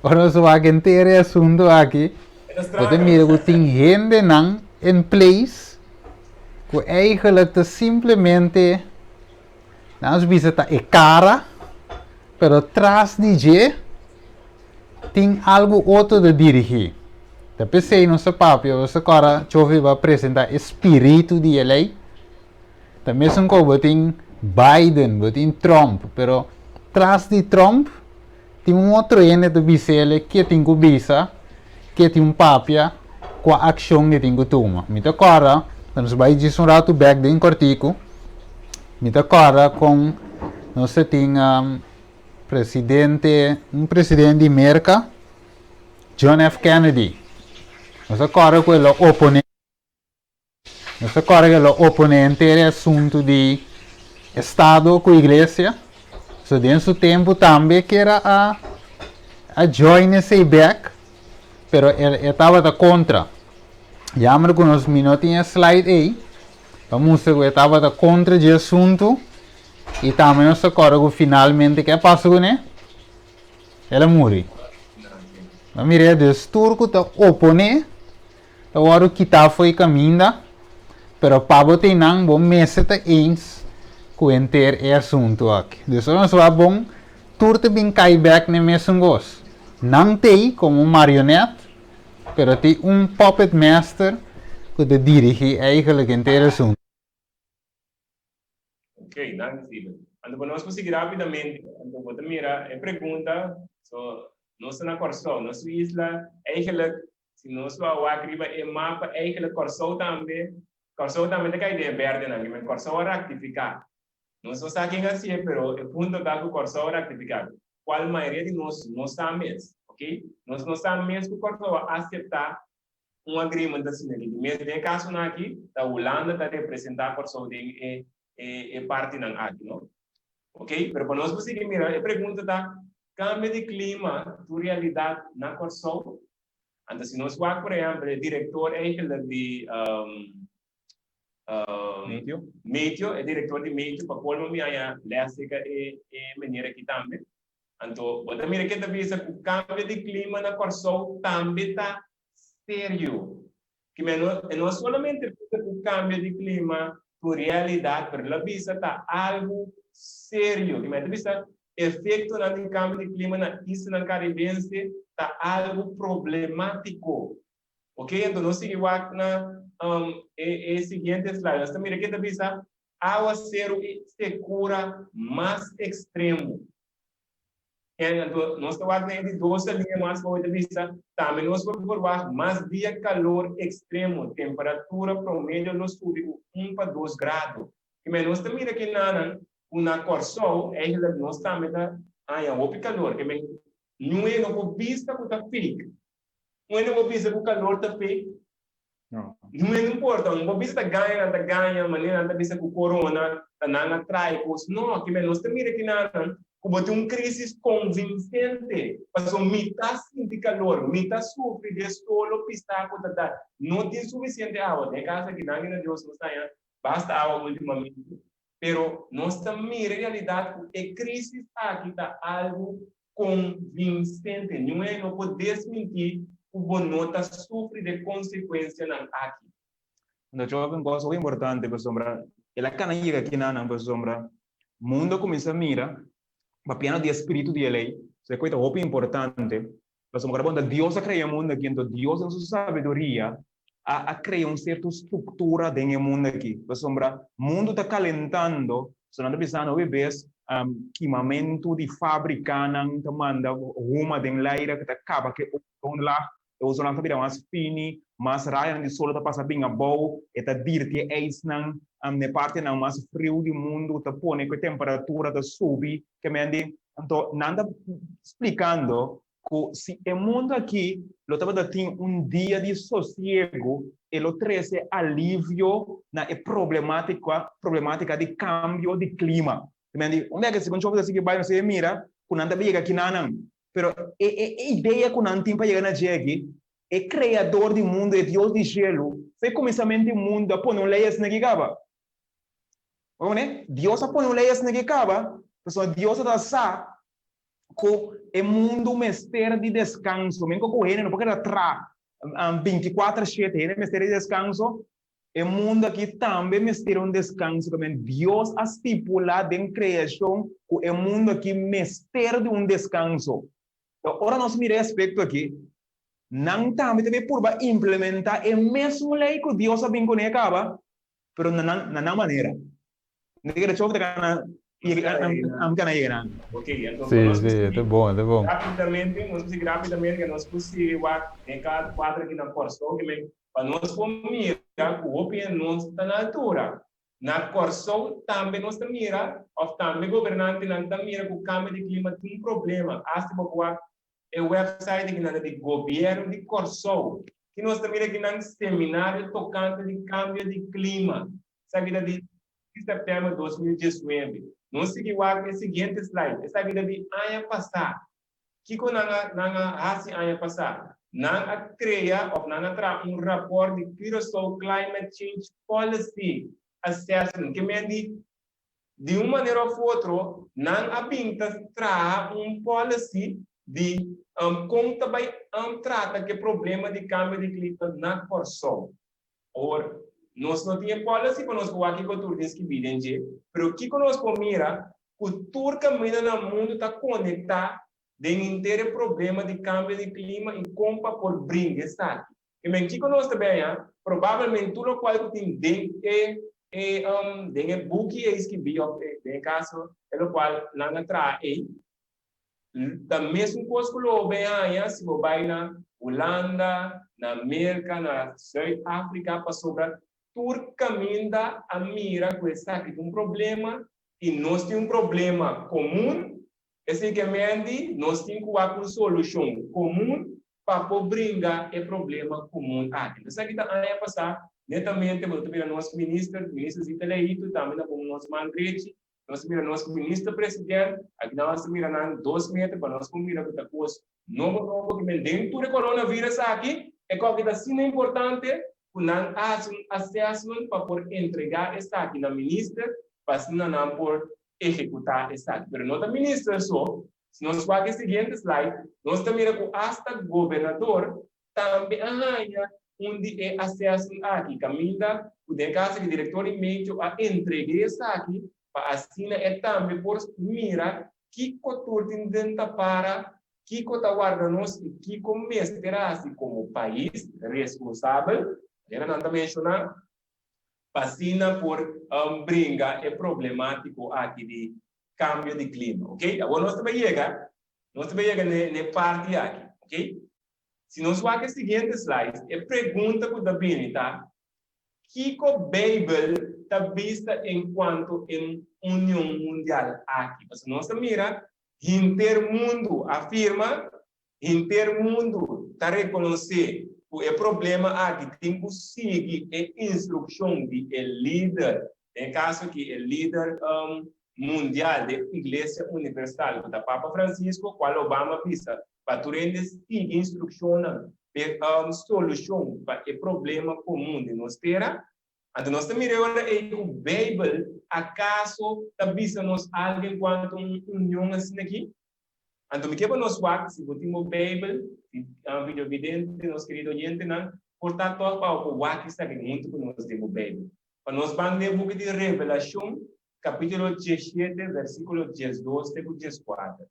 ora nos wak henter e asuntu aki, E ta bo ta straño. mira ku tin hendenan in place ku eigenlijk ta simplemente Nan nos bisa ta e cara, pero tras di dje tin algo otro ta dirigi. Ta p'esei nos ta papia, nos ta kòrda Chofi bo a presenta e spiritu di e lei. Ta mesun ku bo tin Biden, bo tin Trump, pero tras di Trump tin un otro hende ta bis'el ke tin ku bisa, ke tin un papia, kua akshon e tin ku tuma. Mi ta kòrda, nos bai djis un ratu bèk den kòrtiku, mi ta kòrda kon nos ta tin presidente, un presidente di Merka, John F. Kennedy. Nos ta kòrda ku el a oponé. Nos ta kòrda ku lo oponé henter e asuntu di estado ku iglesia. So den su tempu tambe kier a a join esei bèk, pero e tabata kontra. Jammer ku nos mi no tin e slide ei pa mustra ku e tabata kontra dje asuntu i tambe nos ta kòrda ku finalmente ke a pasa kuné? El a muri. Bo a mira e dus tur ku ta oponé Ta wòrdu kitá fo'i kaminda, pero pa bo tin nan bo mester ta eens ku henter e asuntu aki. Dus ora nos wak bon, tur ta bin kai bèk n'e mesun kos. Nan t'ei komo un marionèt, pero tin un puppet master ku ta dirigí eigenlijk henter e asuntu. Ok, danki Steven. Anto pa nos por sigui rapidamente, anto bo ta mira e pregunta, so nos ta na Kòrsou, nos su isla, eigenlijk si nos lo a wak riba e mapa, eigenlijk Kòrsou tambe, Kòrsou tambe ta kai den e bèrdenan, kimen Kòrsou a raktifiká. Nos no sa ken a hasié, pero e punto ta ku Kòrsou a raktifiká, kual mayoria di nos no sa mes, ok. Nos no sa mes ku Kòrsou a aseptá un agreement asina aki. Mes den e kasonan aki ta Hulanda ta representá Kòrsou den e e partinan aki, no? Ok, pero pa nos por sigui mira, e pregunta ta, kambio di klima tu realidat na Kòrsou? Anto si nos wak por ehèmpel e direktor eigenlijk di Meteo? Meteo, e direktor di Meteo, pa kolmo mi haña lès serka e e meneer aki tambe. Anto bo ta mira ke ta bisa ku kambio di klima na Kòrsou tambe ta serio. Ki no e no solamente bisa ku kambio di klima ta un realidat, pero el a bisa ta algu serio. Ki ta bisa efektonan di kambio di klima na islanan karibense ta algu problemátiko. Oke, anto nos sigui wak na e e siguiente slide. Nos ta mira ke ta bisa awaseru i sekura mas ekstremo. En anto nos ta wak na e di dos alinea mas pa ta bisa, tambe nos por verwagt mas dia kalor ekstremo, temperatura promedio lo subi ku un pa dos grado. I men nos ta mira kinanan ku na Kòrsou eigenlijk nos tambe ta haña hopi kalor, ke men niun no por bisa ku ta fake. Un hende por bisa ku kalor ta fake? No. Niun hende no por ta. Un por bisa ta gaña, nan ta gaña, manera nan ta bisa ku korona ta nan a trae kos. No, kimen nos ta mira kinanan. Ku bo tin un krísis konvinsente, pasobra mi ta sinti kalor, mi ta sufri di e solo pisá ku ta da. No tin sufisiente awa. Den e kas aki, danki na Dios, nos ta haña basta awa últimamente. Pero nos ta mira e realidat ku e krísis aki ta algu konvinsente. Niun hende no por desmintí ku bo no ta sufri di e konsekuensianan aki. Anto Job un kos hopi importante pasobra el a kana yega kinanan pasobra mundo a kuminsá mira papiando di e spiritu di e lei, so e kos ta hopi importante pasobra ora bo ta Dios a krea e mundo aki anto Dios den su sabiduria a a krea un sierto struktura den e mundo aki pasobra mundo ta kalentando so nan ta bisando hopi bes kimamentu di fabrikanan ta manda huma den laira ku ta kaba ku e ozonlaag. E ozonlaag ta bira mas fini, mas rayonan di solo ta pasa bin abou, e ta dirti e ijsnan n'e partinan mas friu di mundu, ta pone ku e temperatura ta subi. Ke men di, anto nan ta splikando ku si e mundu aki lo tabata tin un dia di sosiegu, e lo trese alivio na e problematika problematika di kambio di klima. Ke men di, un bia ke segun Job ta sigui bai nos e mira ku nan ta yega kinanan. Pero e e idea ku nan tin pa yega na dje aki, e Kreador di mundu, e Dios di shelu, for e kuminsamentu di mundu a pone un lei asina aki kaba. Bo komprende? Dios a pone un lei asina aki kaba, pasobra Dios a sa ku e mundu mester di deskanso. Men ku hende no por keda traha bintikuater shete, hende mester di deskanso. E mundu aki tambe mester un deskanso kamen. Dios a stipulá den kreashon ku e mundu aki mester di un deskanso. Ora nos mira e aspekto aki, nan tambe ta bay purba implementá e mesun lei ku Dios a bin kuné kaba, pero na nan na nan manera. Mi ta kere choke ta kana yega kana yega nan. Ok, anto Sí, nos sí, por ta bon, ta bon. rapidamente, nos por sigui rapidamente ke nos por sigui wak den kada kuadro aki na Kòrsou, ke men Pa nos por mira ku hopi hende no ta na altura. Na Kòrsou tambe nos ta mira, òf tambe gobernantenan ta mira ku kambio di klima tin un problema. Asta bo por wak e wèpsait di kinan di gobièrnu di Kòrsou. Ki nos ta mira kinan seminario tokante di kambio di klima. Esaki ta di di sèptèmber 2019. Nos sigui wak e siguiente slide. Esaki ta di aña pasá. Kiko nan a nan a hasi aña pasá? Nan a krea òf nan a traha un rapòrt di Curaçao Climate Change Policy Assessment. Ke men di, di un manera òf otro nan a bin ta traha un policy di kon ta bai trata ku e problema di kambio di klima na Kòrsou. Awor, nos no tin e policy pa nos por wak kiko tur tin skibí den dje, pero kiko nos por mira ku tur kaminda na mundu ta konektá den henter e problema di kambio di klima i kon pa por bringa esaki. I men kiko nos ta bia? Probablemente tur lokual ku tin den e e den e buki ei skibí òf den e kaso e lokual nan a traha ei ta mesun kos ku lo bo bin haña si bo bai na Hulanda, na Merka, na Zuid Afrika pasobra tur kaminda a mira ku esaki ta un problema i nos tin un problema komun, esei ke men di nos tin ku wak un solushon komun pa por bringa e problema komun aki. Entonces esaki ta aña pasá, netamente bo ta mira nos minister, minister Zita Leito, tambe na pon nos man drechi, nos ta mira nos minister president, aki nan nos ta mira nan dos meter pa nos por mira ku ta kos nobo nobo ke men den tur e coronavirus aki, e kòke ta asina importante ku nan a hasi un assessment pa por entregá esaki na minister pa asina nan por ehekutá esaki. Pero no ta minister so, si nos wak e siguiente slide, nos ta mira ku asta gobernador tambe a haña un di e assessment aki, kaminda ku den e kaso aki direktor di Meteo a entreg'é esaki pa asina e tambe por mira kiko tur tin den ta para, kiko ta warda nos i kiko mester hasi komo pais responsabel, manera nan ta menshoná, pa asina por bringa e problemátiko aki di kambio di klima. Oke, awor nos ta bai yega, nos ta bai yega na e parti aki, oke. Si nos wak e siguiente slide, e pregunta ku ta bini ta, Kiko Beibel ta bisa enkuanto e union mundial aki? Pasobra nos ta mira henter mundu a firma, henter mundu ta rekonosé ku e problema aki tin ku sigui e instrukshon di e lider, den e kaso aki e lider. mundial di Iglesia Universal ku ta Papa Francisco, kual Obama bisa pa tur hende sigui instrukshonnan p'e solushon pa e problema komun di nos tera. Anto nos ta mira e ora ei ku Beibel akaso ta bisa nos algu enkuanto un union asina aki? Anto mi ke pa nos wak, si bo tin bo Beibel, si videovidente, nos kerido oyentenan, por ta tòg pa bo por wak esaki huntu ku nos den bo Beibel. Pa nos ban den e buki di Revelashon, kapítulo diesshete, versíkulo 12 te ku 14.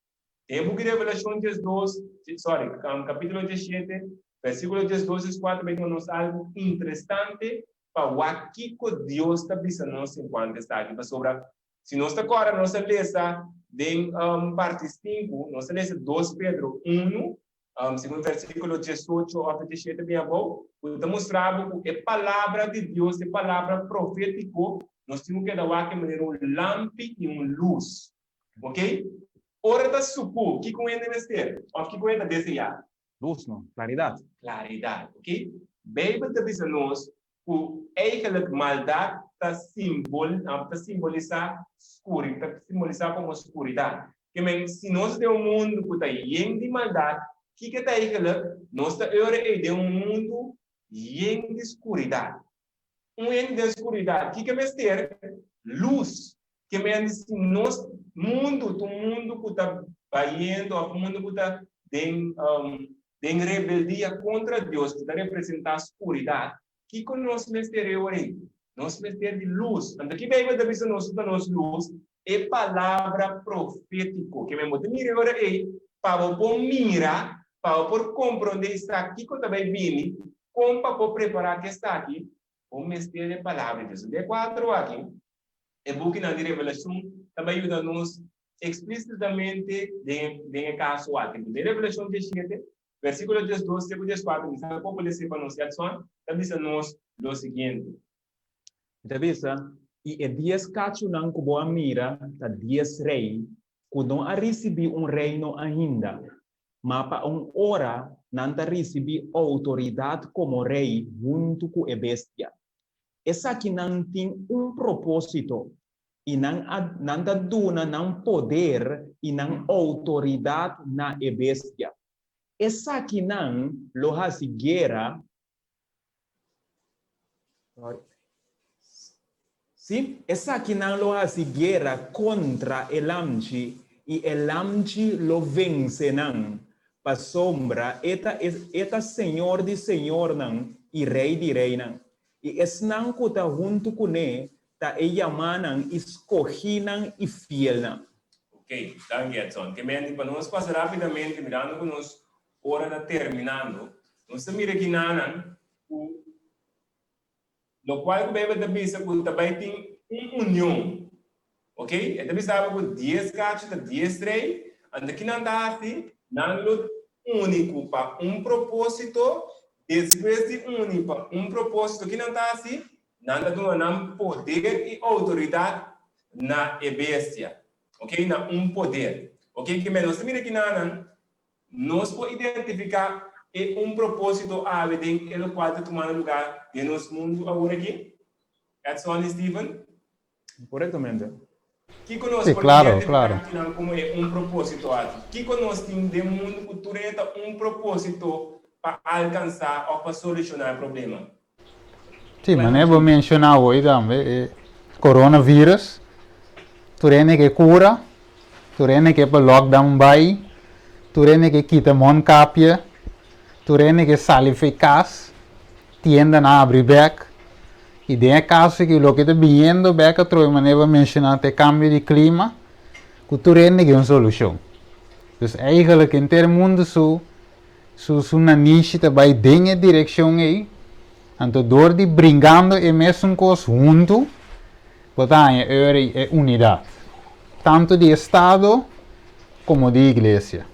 Den e buki di Revelashon 12, sorry, kapítulo 17, versíkulo 12 14 bai duna nos algu interesante pa wak kiko Dios ta bisa nos enkuanto esaki. Pasobra si nos ta kòrda nos a lesa den parti sinku, nos a lesa dos Pedro unu, segun versíkulo 18 òf 17 bin abou, ku ta mustra bo ku e palabra di Dios, e palabra profétiko, nos tin ku keda wak e manera un lampi i un lus. Ok? Ora ta suku, kiko un hende mester? Òf kiko un hende ta deseá? Lus, no? Klaridat. Klaridat, ok? Beibel ta bisa nos ku eigenlijk maldat ta simbol, ta simbolisá skuri, ta simbolisá komo skuridat. Ke men, si nos den un mundu ku ta yen di maldat, kiko ta eigenlijk? Nos ta ora ei den un mundu yen di skuridat. Un hende den skuridat, kiko mester? Lus. Ke men si nos mundu ta un mundu ku ta bayendo òf un mundu ku ta den den rebeldia kontra Dios, ku ta representá skuridat, kiko nos mester e ora ei? Nos mester di lus. Anto ki Beibel ta bisa nos ku ta nos lus? E palabra profétiko. Ke men bo ta mira e ora ei pa bo por mira, pa bo por komprondé i sa kiko ta bai bini, kon pa por prepará ku esaki, bo mester di e palabra di Dios. Anto e kuadro aki E bukinan di Revelashon ta bai yuda nos eksplísitamente den den e kaso aki. Den Revelashon 17, versíkulo 12 te ku 14, mi sa poko les'é pa nos, Edson, ta bisa nos lo siguiente. E ta bisa, I e dies kachunan ku bo a mira ta dies rei ku no a risibí un reino ainda, ma pa un ora nan ta risibí outoridat komo rei huntu ku e bestia. Esakinan tin un propósito, i nan a nan ta duna nan poder i nan outoridat na e bestia. Esakinan lo hasi guera, sorry, sí, esakinan lo hasi guera kontra e Lamchi, i e Lamchi lo vense nan, pasobra e ta e ta Señor di señornan i Rei di reinan, i esnan ku ta huntu kuné ta e yamánan i skohínan i fielnan. Ok, danki Edson. Ke menti pa nos pasa rápidamente mirando ku nos ora ta terminando, nos ta mira kinanan ku Lokual ku Beibel ta bisa ku ta bai tin un union. Ok, e ta bisa bo ku dies kachu ta dies rei, anto ki nan ta hasi? Nan lo uni ku pa un propósito, despues di uni pa un propósito ki nan ta hasi? Nan ta duna nan poder i outoridat na e bestia. Ok, na un poder. Ok, ke men nos ta mira kinanan Nos por identifiká e un propósito awe den e lokual ta tumando lugá den nos mundu awor aki? Edson i Steven? Korektamente. Kiko nos por identifiká kinan komo e un propósito aki? Kiko nos tin den mundu ku tur e ta un propósito pa alkansá òf pa solushoná e problema? Sí, manera bo menciona hoy tambe, e coronavirus, tur hende ke cura, tur hende ke pa lockdown bai, tur hende ke kita mondkapje, tur hende ke sali for cas, tiendanan abri bek, y den e caso aki loke ta biniendo bek atrobe manera bo menciona ta e cambio di clima, cu tur hende ke un solucion. Dus eigenlijk henter mundo su Su su nanishi ta bai den e direkshon ei, anto dor di bringando e mesun kos huntu, bo ta haña e ora ei e unidat, tantu di estado komo di iglesia.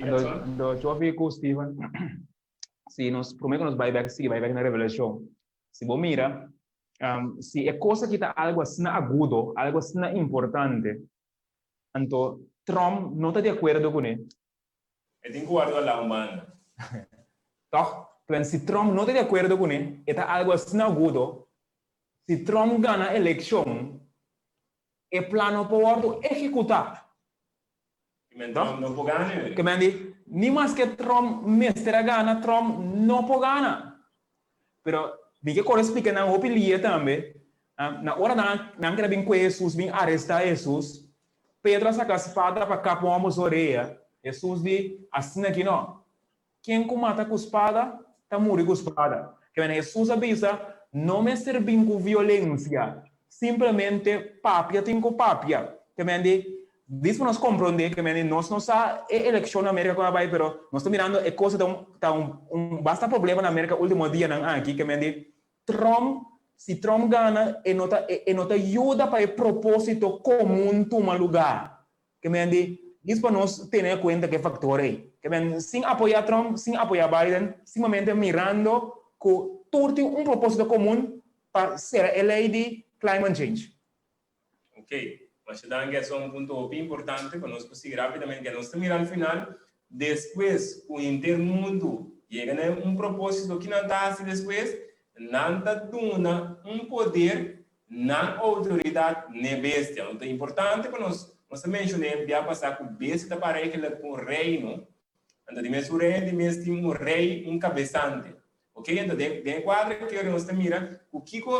Anto, Chofi ku Steven, si nos promé ku nos bai bèk, sigui bai bèk na Revelashon, si bo mira, si e kos aki ta algu asina agudo, algu asina importante, Anto Trump no ta di akuerdo kuné. E tin ku wòrdu alá un banda. Tòg? Plen si Trump no ta di akuerdo kuné, e ta algu asina agudo, si Trump gana elekshon, E plan no por wòrdu ehekutá. Ke men Trump no por gana e. Ke men di, ni maske Trump mester a gana, Trump no por gana. Pero mi ke kore splika nan hopi lia tambe, na ora nan nan keda bin kue Hesus, bin arestá Hesus, Pedro a saka spada pa kap un hòmber su orea. Hesus di, Asina aki no. Ken ku mata ku spada, ta muri ku spada. Ke men Hesus a bisa, No mester bin ku violensia, simplemente papia tin ku papia. Ke men di, dis pa nos komprondé, ke men di, nos no sa e elekshon na Merka kon a bai, pero nos ta mirando e kos ta un ta un un basta problema na Merka último dianan aki, ke men di, Trump, si Trump gana, e no ta e no ta yuda pa e propósito komun tuma lugá. Ke men di, dis pa nos tene kuenta ku e faktor ei. Ke men, sin apoyá Trump, sin apoyá Biden, simplemente mirando ku tur tin un propósito komun pa sera e lei di climate change. Ok, masha danki. Esei un punto hopi importante pa nos por sigui rápidamente. Ke nos ta mira al final, despues ku henter mundu yega na un propósito, ki nan ta hasi despues? Nan ta duna un poder Nan outoridat n'e bestia. No ta importante pa nos, nos a menshoné bia pasá ku bestia ta para egelik ku un reino, anto di mes un reino di mes tin un rei, un kabesante. Ok, anto den den e kuadro aki ora nos ta mira ku kiko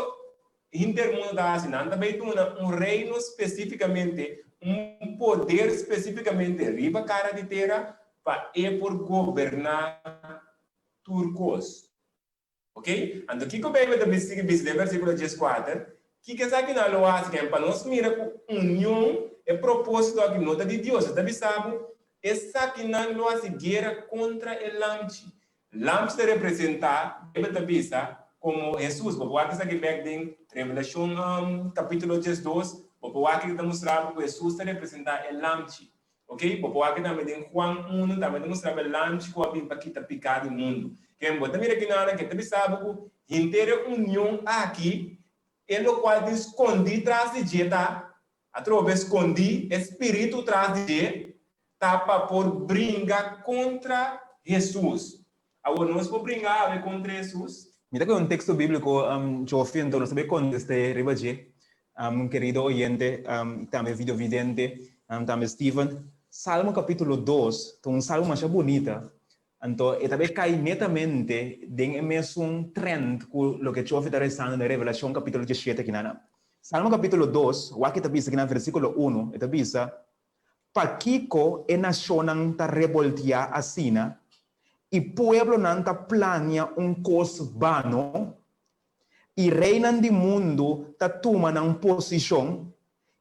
hinter mundu ta hasi, nan ta bai duna un reino spesifikamente, un poder spesifikamente riba kara di tera pa e por goberná tur kos. Ok, anto kiko Beibel ta sigui bisa den versíkulo dieskuater? Kiko esakinan lo hasi? Ken pa nos mira ku union, e propósito aki no ta di Dios. E ta bisa bo, Esakinan lo hasi guera kontra e Lamchi. Lamchi ta representá, Beibel ta bisa, komo Hesus. Bo por wak esaki bèk den Revelashon kapítulo 12, bo por wak ku ta mustra bo ku Hesus ta representá e Lamchi. Ok, bo por wak tambe den Juan unu, tambe ta mustra bo e lamchi ku a bin pa kita piká di mundu. Ken bo ta mira kinanan ke ta bisa bo ku henter e union aki, e lokual tin skondí tras di dje ta, atrobe skondí, e spiritu tras di dje, ta pa por bringa kontra Hesus. Awor nos por bringa awe kontra Hesus? Mi ta kohe un teksto bíbliko, Jofi, anto nos ta bai kontest'é riba dje. Kerido oyente, tambe videovidente, tambe Steven. Salmo kapítulo dos ta un salmo masha bunita, anto e ta bai kai netamente den e mesun trend ku loke Jofi ta rezando den Revelashon kapítulo diesshete akinan. Salmo kapítulo dos, wak e ta bisa akinan versíkulo unu, e ta bisa, Pakiko e nashonnan ta reboltiá asina i pueblonan ta plania un kos bano? I reinan di mundu ta tuma nan posishon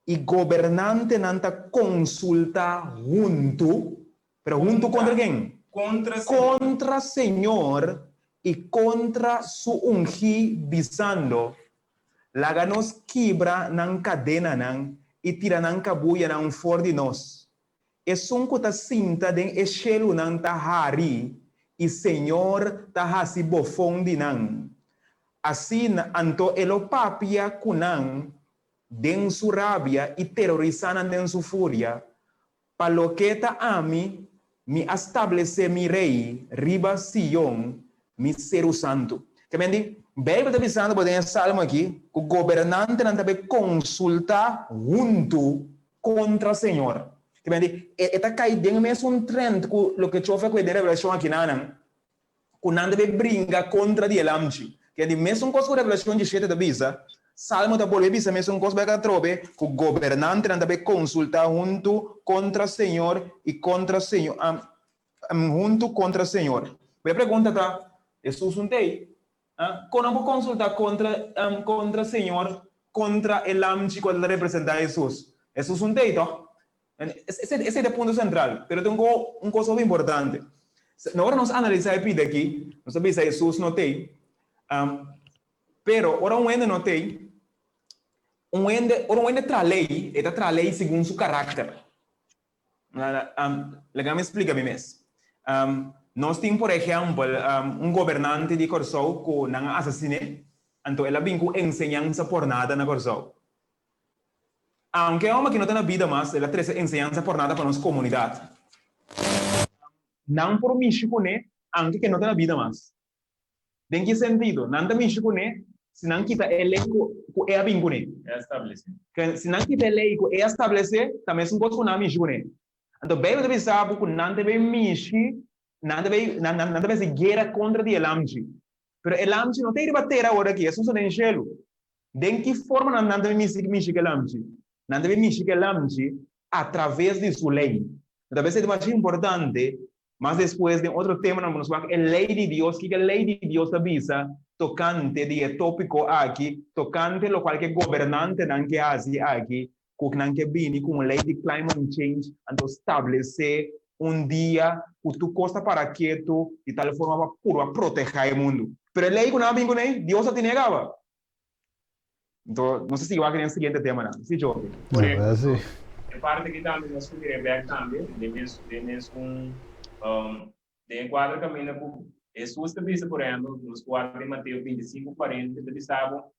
i gobernantenan ta konsultá huntu, pero huntu kontra ken? Kontra Señor. Kontra Señor i kontra su ungí, bisando, Laga nos kibra nan kadenanan i tira nan kabuyanan for di nos. Esun ku ta sinta den e shelunan ta hari, i Señor ta hasi bofon di nan. Asina anto e lo papia ku nan den su rabia i terorisá nan den su furia. Pa loke ta ami, mi a stablesé mi rei riba Sion, mi seru santu. Ke men di, Beibel ta bisando bo den e salmo aki ku gobernantenan ta bai konsultá huntu kontra Señor. Ke men di, e ta kai den mesun trend ku loke Chofe a kohe den Revelashon akinanan, ku nan ta bai bringa kontra di e Lamchi. Ke di mesun kos ku Revelashon diesshete ta bisa, Salmo ta bolbe bisa mesun kos bek atrobe, ku gobernantenan ta bai konsultá huntu kontra Señor i kontra Señor, huntu kontra Señor. Pero e pregunta ta, Hesus un t'ei? Kon nan por konsultá kontra, kontra Señor, kontra e Lamchi ku ta representá Hesus? Hesus un t'ei, tòg? Esei ta e punto sentral. Pero tin un kos hopi importante. Na ora nos analisá e pida aki, nos ta bisa Hesus no t'ei. Pero ora un hende no t'ei, un hende, ora un hende traha lei, e ta traha lei segun su karakter. Laga mi splika mi mes. Nos tin por ehèmpel un gobernante di Kòrsou ku nan a asasin'é, anto el a bin ku enseñansa por nada na Kòrsou. Aunke e hòmber aki no ta na bida mas, el a trese enseñansa por nada pa nos komunidat. Nan por mishi kuné aunke ke no ta na bida mas. Den ki sentido? Nan ta mishi kuné? Si nan kita e lei ku ku e a bin kuné. E a establesé. Ke si nan kita e lei ku e a establesé, ta mesun kos ku nan a mishi kuné. Anto Beibel ta bisa bo ku nan ta bai mishi, nan ta bai nan nan ta bai hasi guera kontra di e lamchi. Pero e lamchi no ta ei riba tera awor aki, esun sta den shelu. Den ki forma nan nan ta bai mishi mishi ku e lamchi? Nan ta bai mishi ku e lamchi atraves di su lei. Anto a bes e ta masha importante Mas despues den otro temanan ku nos wak e lei di Dios, kiko e lei di Dios ta bisa tokante di e topiko aki, tokante lokual ku e gobernantenan ke hasi aki, ku nan ke bini ku un lei di climate change, anto stablesé un dia ku tur kos ta para ketu di tal forma pa purba protehá e mundu. Pero e lei ku nan a bin kuné, Dios a tine kaba. Anto nos ta sigui wak den e siguiente temanan. Si, Jovi? Korekto. E parti aki tambe nos ku mira bek tambe den mes den mesun den e kuadro kaminda ku Hesus ta bisa por ehèmpel nos ku wak den Mateo 25, 40 ta bisa bo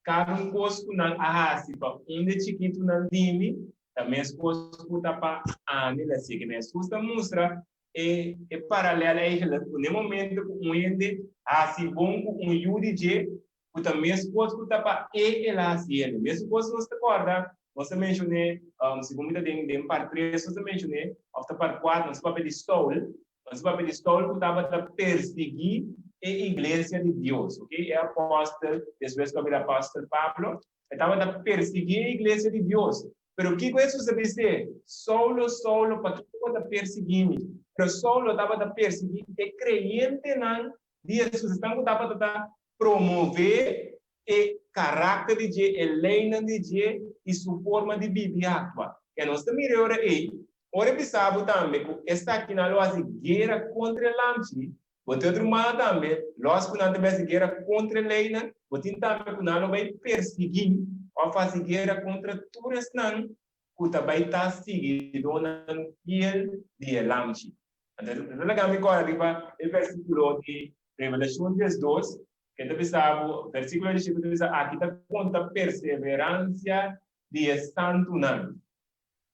kada un kos ku nan a hasi pa un di e chikitunan di mi ta meskos ku ta pa ami la sigui. Hesus ta mustra E e paralel eigenlijk ku n'e momento ku un hende hasi bon ku un yu di dje, ku ta meskos ku ta pa e el a hasi el. Mesun kos nos ta kòrda, nos a menshoné, segun mi ta den den part tres nos a menshoné, òf ta part kuater, nos a papia di Saul, nos a papia di Saul ku tabata persiguí e iglesia di Dios, oke, e apòstel, despues ku a bira apòstel Pablo, e tabata persiguí e iglesia di Dios. Pero kiko Hesus a bis'é? Saulo, Saulo, pakiko bo ta persiguí mi? Pero Saulo tabata persiguí e kreyentenan di Hesus, esnan ku tabata ta promové e karakter di dje, e leinan di dje i su forma di biba i aktua. I nos ta mira e ora ei, ora e bisa bo tambe ku esakinan lo hasi guera kontra e lamchi, Bo tin otro mano tambe, lòs ku nan ta bai hasi guera kontra e leinan, bo tin tambe ku nan lo bai persiguí òf hasi guera kontra tur esnan ku ta bai ta siguidónan fiel di e Lamchi. Anto, e ta laga mi kòrda riba e vèrsikulo di Revelashon 12, ke ta bisa bo, vèrsikulo 17 ta bisa, Aki ta konta perseveransia di e santunan.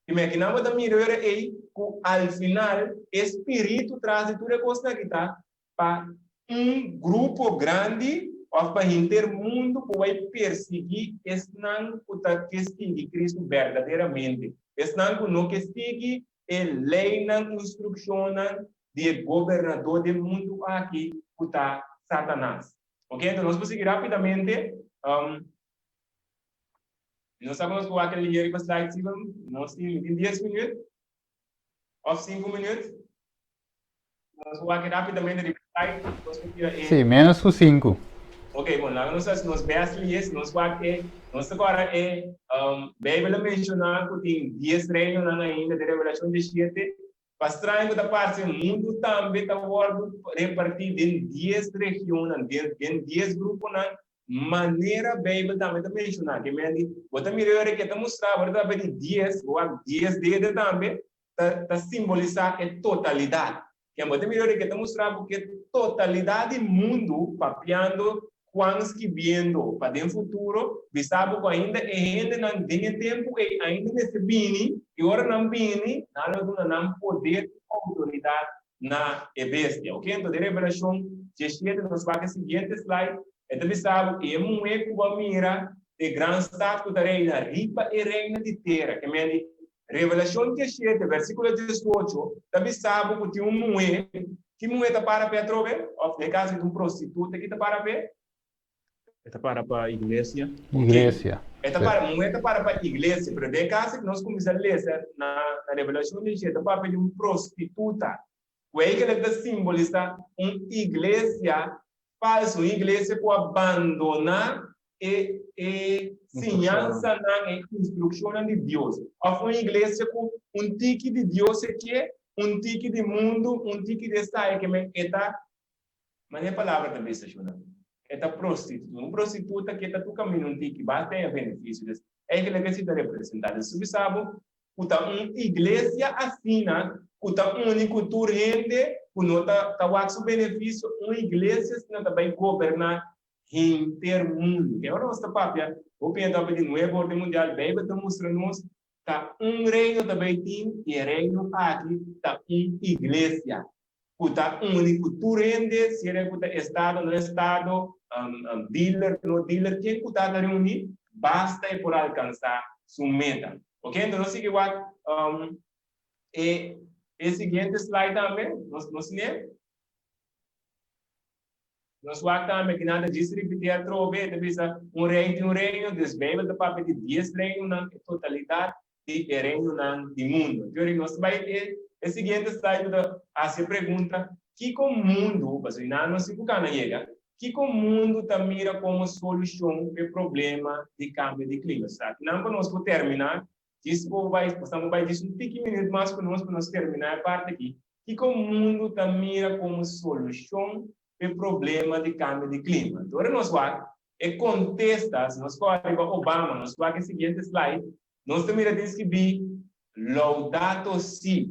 I mi akinan bo ta mira ora ei ku al final e spiritu tras di tur e kosnan aki ta pa un grupo grandi òf pa henter mundu ku bai persiguí esnan ku ta ke sigui Kristu berdaderamente, esnan ku no ke sigui e leinan, instrukshonnan di e gobernadó di e mundu aki ku ta Satanas. Oke, enton nos por sigui rápidamente. Nos sa ku nos por wak e liña riba slide si nos tin tin dies minuut òf sinku minuut. Nos por wak rápidamente riba slide. Nos por tira e. Sí, ménos ku sinku. Ok, bon, laga nos hasi nos bèst lies. Nos wak e, nos ta kòrda e Beibel a menshoná ku tin dies reinonan ainda den Revelashon 17. Pa straño ku ta parse, mundu tambe ta wòrdu repartí den dies regionnan, den dies gruponan, manera Beibel tambe ta menshoná. Ke men di, bo ta mira e ora ke ta mustra bo ta papia di dies, bo wak dies dede tambe ta simbolisá e totalidat. Ke bo ta mira e ora ke ta mustra bo ke totalidat di mundu papiando Juan skibiendo pa den futuro, bisa bo ku ainda e hendenan den e tempu ei ainda mester bini, i ora nan bini, nan lo duna nan poder i outoridat na e bestia. Oke, anto den Revelashon 17 nos wak e siguiente slide, e ta bisa bo, I e muhé ku bo a mira ta e gran stat ku ta reina riba e reina di tera. Ke men di Revelashon 17, versíkulo 18, ta bisa bo ku tin un muhé. Ki muhé ta para p'e atrobe? Òf den kaso di un prostituta, ki ta para p'e? E ta para pa iglesia. Iglesia. E ta para, muhé ta para pa iglesia. Pero den kaso ku nos kuminsá lesa na Revelashon 17, ta papia di un prostituta. Ku eigelik ta simbolisá un iglesia falsu, un iglesia ku a bandoná e e siñansanan, e instrukshonnan di Dios. Òf un iglesia ku un tiki di Dios e ke, un tiki di mundu, un tiki di esaki ke men e ta, manera e palabra ta bisa shona, e ta prostituta. Un prostituta ke ta tur kaminda un tiki, basta e haña benefisio. Des, eigenlijk esei ta representá. Des su bisa bo ku ta un iglesia asina ku ta uni ku tur hende ku no ta ta wak su benefisio, un iglesia asina ta bai goberná henter mundu. Ke ora nos ta papia hopi hende ta papia di nuevo orden mundial, Beibel ta mustra nos ta un reino ta bai tin i e reino aki ta un iglesia. ku ta uni ku tur hende, sea ku ta estado, no estado, dealer, no dealer, ken ku ta ta reuní, basta e por alkansá su meta. Ok, enton nos sigui wak e e siguiente slide tambe, nos nos siné. Nos wak tambe ki nan ta djis ripití atrobe, e ta bisa un rei tin un reino, dus Beibel ta papia di dies reinonan, e totalidat di e reinonan di mundu. Anto nos ta bai e e siguiente slide ku ta hasi e pregunta, kiko mundu, pasobra nan no si ku kana yega, kiko mundu ta mira komo solushon pa e problema di kambio di klima? Sa kinan pa nos por terminá, djis por bai, bo bai djis un tiki minüt mas ku nos pa nos terminá e parti aki. Kiko mundu ta mira komo solushon pa e problema di kambio di klima? Anto ora nos wak e kontesta, si nos kòrda riba Obama, nos wak e siguiente slide, nos ta mira tin skibí Laudato Si,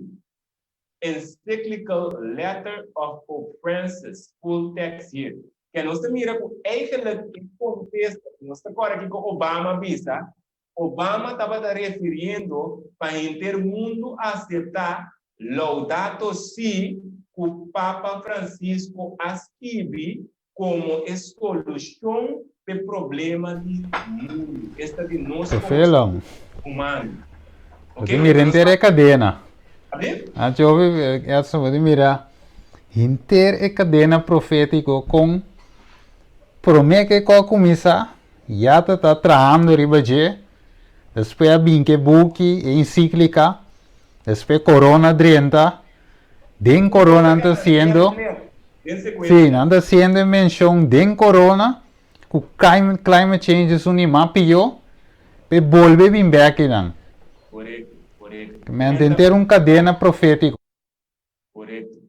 Encyclical Letter of Pope Francis, full text here. Ke nos ta mira ku eigenlijk e kontesta, si nos ta kòrda kiko Obama a bisa, Obama tabata refiriendo pa henter mundu aseptá Laudato Si ku Papa Francisco a skibi komo e solushon p'e problema di mundu, esta di nos komo Perfecto. humano. Bo Ok, tin mira nos henter e kadena. Abi? A Jovi, Edson, bo tin mira henter e kadena profétiko kon promé ke kò kuminsá Ya ta ta trahando riba dje, despues a bin ke buki, e encyclica, despues corona drenta, den corona nan ta haciendo, si, nan ta haciendo e mencion den corona cu climate change es un di mas pio, pe bolbe bin bek einan. Correcto, correcto. Men ta henter un cadena profetico. Correcto.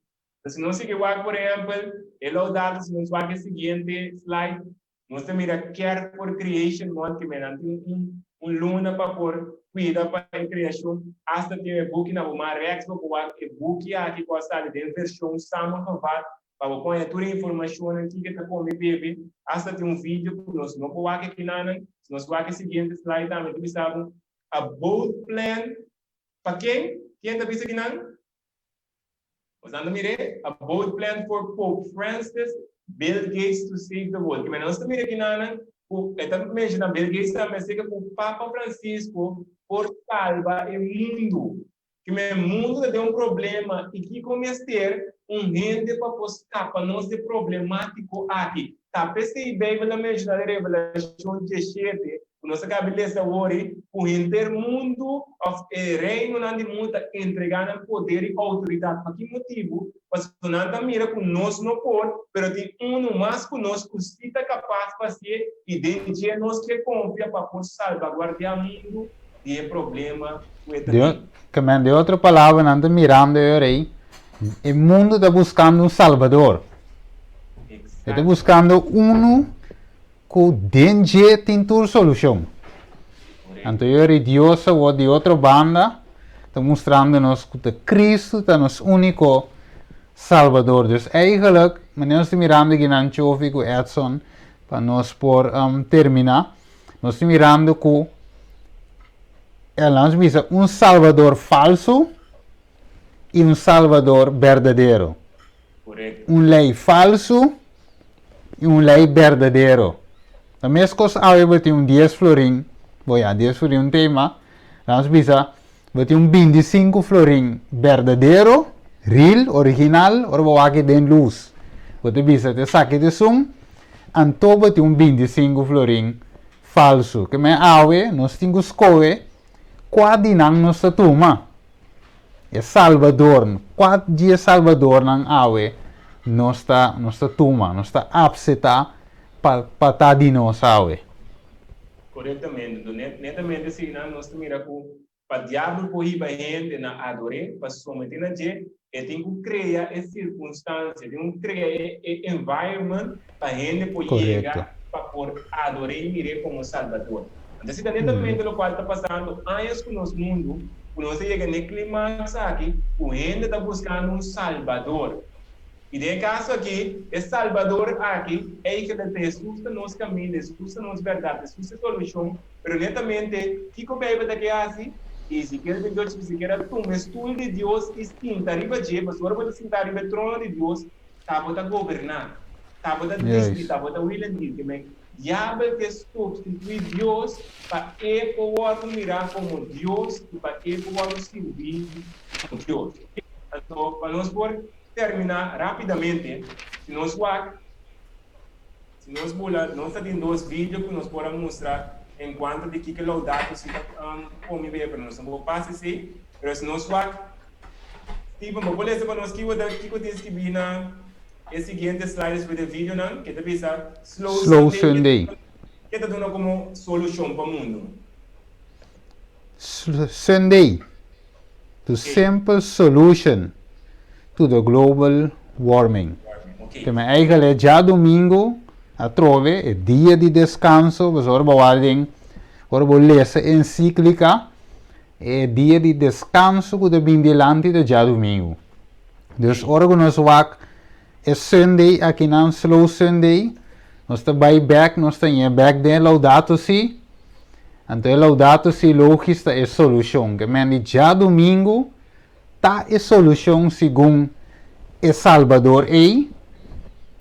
Si nos sigui wak por ehempel, e Laudato si nos wak e siguiente slide, Nos ta mira Care for Creation Month ke men nan tin un un luna pa por kuida pa e kreashon. Asta tin e buki na bo man rèks bo por wak e buki aki ku a sali den vershon samengevat pa bo por haña tur e informashonnan kiko ta kome bebe. Asta tin un video ku nos no por wak akinanan. Si nos wak e siguiente slide tambe ta bisa bo a bold plan pa ken? Ken ta bisa akinan? Nos ta mir'é, A bold plan for Pope Francis, Bill Gates to save the world. Kimen nos ta mira kinanan ku e ta menshoná Bill Gates tambe aserka ku Papa Francisco por salba e mundu. Kimen mundu ta den un problema i kiko mester un hende pa por skapa nos di e problemátiko aki. Ta p'esei Beibel a menshoná den Revelashon 17 ku nos a kabi lesa awor, ku henter mundu òf e reinonan di mundu ta entregá nan poder i outoridat. Pa ki motibu? Pasobra nan ta mira ku nos no por, pero tin unu mas ku nos ku sí ta kapas pa hasié, i den dje nos ke konfia pa por salbaguardiá mundu di e problema ku e ta tin. Den otro palabra, nan ta mirando e ora ei, e mundu ta buskando un salbador. E ta buskando unu Ku den dje tin tur solushon. Anto yori Dios awor di otro banda ta mustrando nos ku ta Kristu ta nos úniko Salbador. Dus eigenlijk, manera nos ta mirando akinan Chofi ku Edson pa nos por terminá, nos ta mirando ku laga nos bisa un Salbador falsu i un Salbador berdadero. Un lei falsu i un lei berdadero. Ta meskos awe bo tin un dies florin, bo ya dies florin un tema, laga nos bisa bo tin un 25 florin berdadero, real, original, ora bo wak e den lus bo ta bisa ta esaki ta esun, anto bo tin un 25 florin falsu. Ke men awe nos tin ku skohe kua di nan nos ta tuma. E Salbador, kua di e Salbadornan awe nos ta nos ta tuma, nos ta apseta pa pa ta di nos awe? Korektamente. Enton, netamente asina nos ta mira ku pa diabel por hiba hende na ador'é, pa somet'é na dje, e tin ku krea e sirkunstansia, e tin ku krea e e environment pa hende por yega pa por ador'é i mir'é komo Salbador. Anto si ta netamente lokual ta pasando añas ku nos mundu, ku nos a yega n'e klimaks aki ku hende ta buskando un salbador. I den e kaso aki, e salbador aki eigentlik ta Hesus ta nos kaminda, Hesus ta nos bèrdat, Hesus ta e solushon, pero netamente kiko Beibel ta ke hasi? Ezekiel 28 bisa ker a tuma e stul di Dios i sinta riba dje, pasobra ora bo ta sinta riba e trono di Dios, ta bo ta goberná, ta bo ta disidí, ta bo ta wil en dir. Ke men, diabel ke substituí Dios pa e por wòrdu mirá komo Dios i pa e por wòrdu sirbí komo Dios. Anto, pa nos por terminá rápidamente, si nos wak, Si nos bula, nos ta tin dos video ku nos por a mustra en kuanto di kiko Laudato Si ta komi be, pero nos no por pasa esei. Pero si nos wak, Steven, bo por lesa pa nos kiko ta kiko tin skibí na e siguiente slide despues di e videonan? Ke ta bisa Slow Slow Sunday. Sunday. Ke ta duna komo solushon pa mundu? Sunday. The simple solution to the global warming. Te men eigenlijk djadumingu atrobe e dia di descanso, pasobra ora bo wak den, ora bo lesa encíclica, e dia di descanso ku ta bin dilanti ta djadumingu. Dus ora ku nos wak e Sunday akinan, Slow Sunday, nos ta bai bek, nos ta ñe bek den e Laudato Si, Anto e Laudato Si logis ta e solushon. Ke men di djadumingu ta e solushon segun e Salbador ei,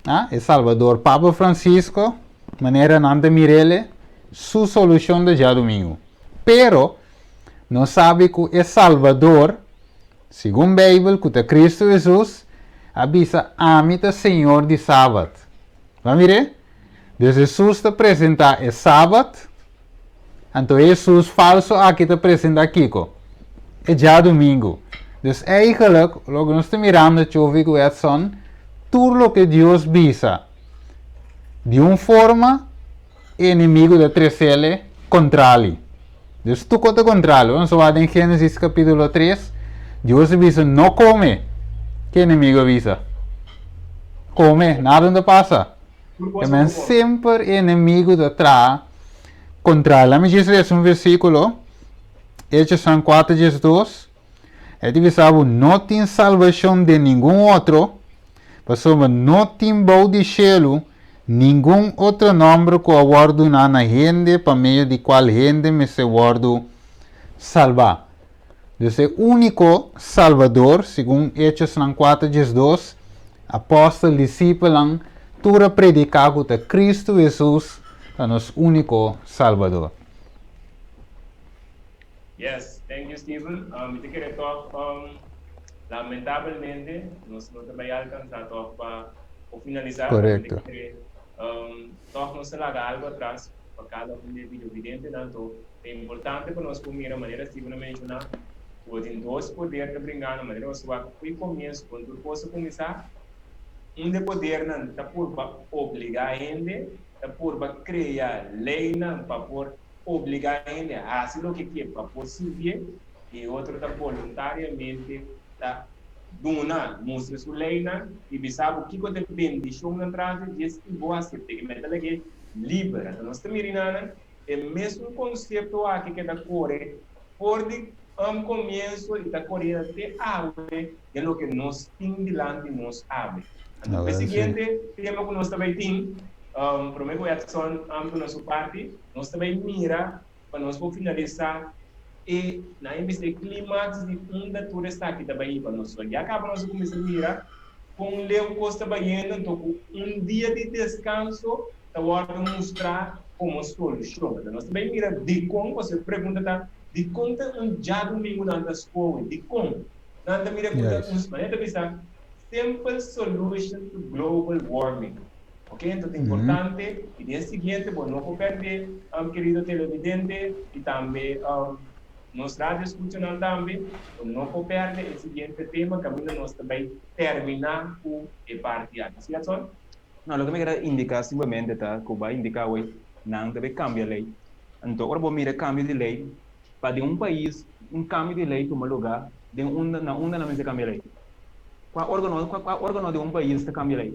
a, e Salbador Papa Francisco, manera nan ta mir'ele, su solushon ta djadumingu. Pero, nos sabi ku e Salbador, segun Beibel, ku ta Kristu Hesus, a bisa, Ami ta Señor di Sabat. Bo a mir'é? Dus Hesus ta presentá e Sabat, anto e Hesus falso aki ta presentá kiko? E djadumingu. Dus eigenlijk, loke nos ta mirando Chovi ku Edson, tur loke Dios bisa, di un forma e enemigu ta tresele kontrali. Dus tur kos ta kontrali. Ora nos a wak den Génesis kapítulo 3, Dios a bisa no kome. Ke enemigu a bisa? Kome, nada no ta pasa. Amen. Semper e enemigu ta traha kontra. Laat me djis lesa un versíkulo. Hechosnan 4 diesdos. E ta bisa bo, no tin salbashon den ningun otro, pasobra no tin bou di shelu ningun otro nòmber ku a wòrdu duná na hende pa medio di kual hende mester wòrdu salbá. Dus e úniko Salbador, segun Hechosnan 4 diesdos, apòstel, disipelnan, tur a prediká ku ta Kristu Hesus ta nos úniko Salbador. Yes, thank you Steven. Mi ta kere tòg, lamentabelmente nos no ta bai alkansá tòg pa por finalisá. Mi ta kere tòg nos ta laga algu atras pa kada un di e videovidentenan. Anto Ta importante pa nos por mira manera Steven a menciona cu bo tin dos poder ta bringando, manera nos wak fo'i comienzo con tur cos a cuminsa, un de podernan ta purba obliga hende, ta purba crea leynan pa por obliga hende haci loke ke pa por sirbié, y e otro ta boluntariamente ta duna, mustra su leynan y bisa bo kico ta e bendicionnan tras di dje si bo acepta. E meta lag'é liber. Anto nos ta mira nan. E mesun konsepto aki keda kore for di un komienso i ta koriendo te awe den loke nos tin dilanti nos awe. Anto e siguiente tema ku nos ta bai tin, prome ku Edson duna su parti, nos ta bai mira pa nos por finalisá e nan a bisa e klimaks di unda tur esaki ta bai hiba nos. So ya kaba nos a kuminsá mira kon leu kos ta bayendo, anto ku un dia di deskanso ta wòrdu mustrá komo solushon. Anto nos ta bai mira dikon, pasobra e pregunta ta, dikon ta un djadumingu nan ta skohe? Dikon nan ta mira ku ta un, manera ta bisa, simple solution to global warming. Ok, anto ta importante i den siguiente bo no por pèrdè, kerido televidente i tambe nos radioescuchanan tambe, bo no por pèrdè e siguiente tema kaminda nos ta bai terminá ku e parti aki. Si, Edson? No, loke mi kere indiká simplemente ta ku bo a indiká awor nan ta bay kambia lei. Anto ora bo mira kambio di lei, pa den un pais un kambio di lei tuma lugá den unda na unda nan mester kambia lei? Kua organo kua organo di un pais ta kambia lei?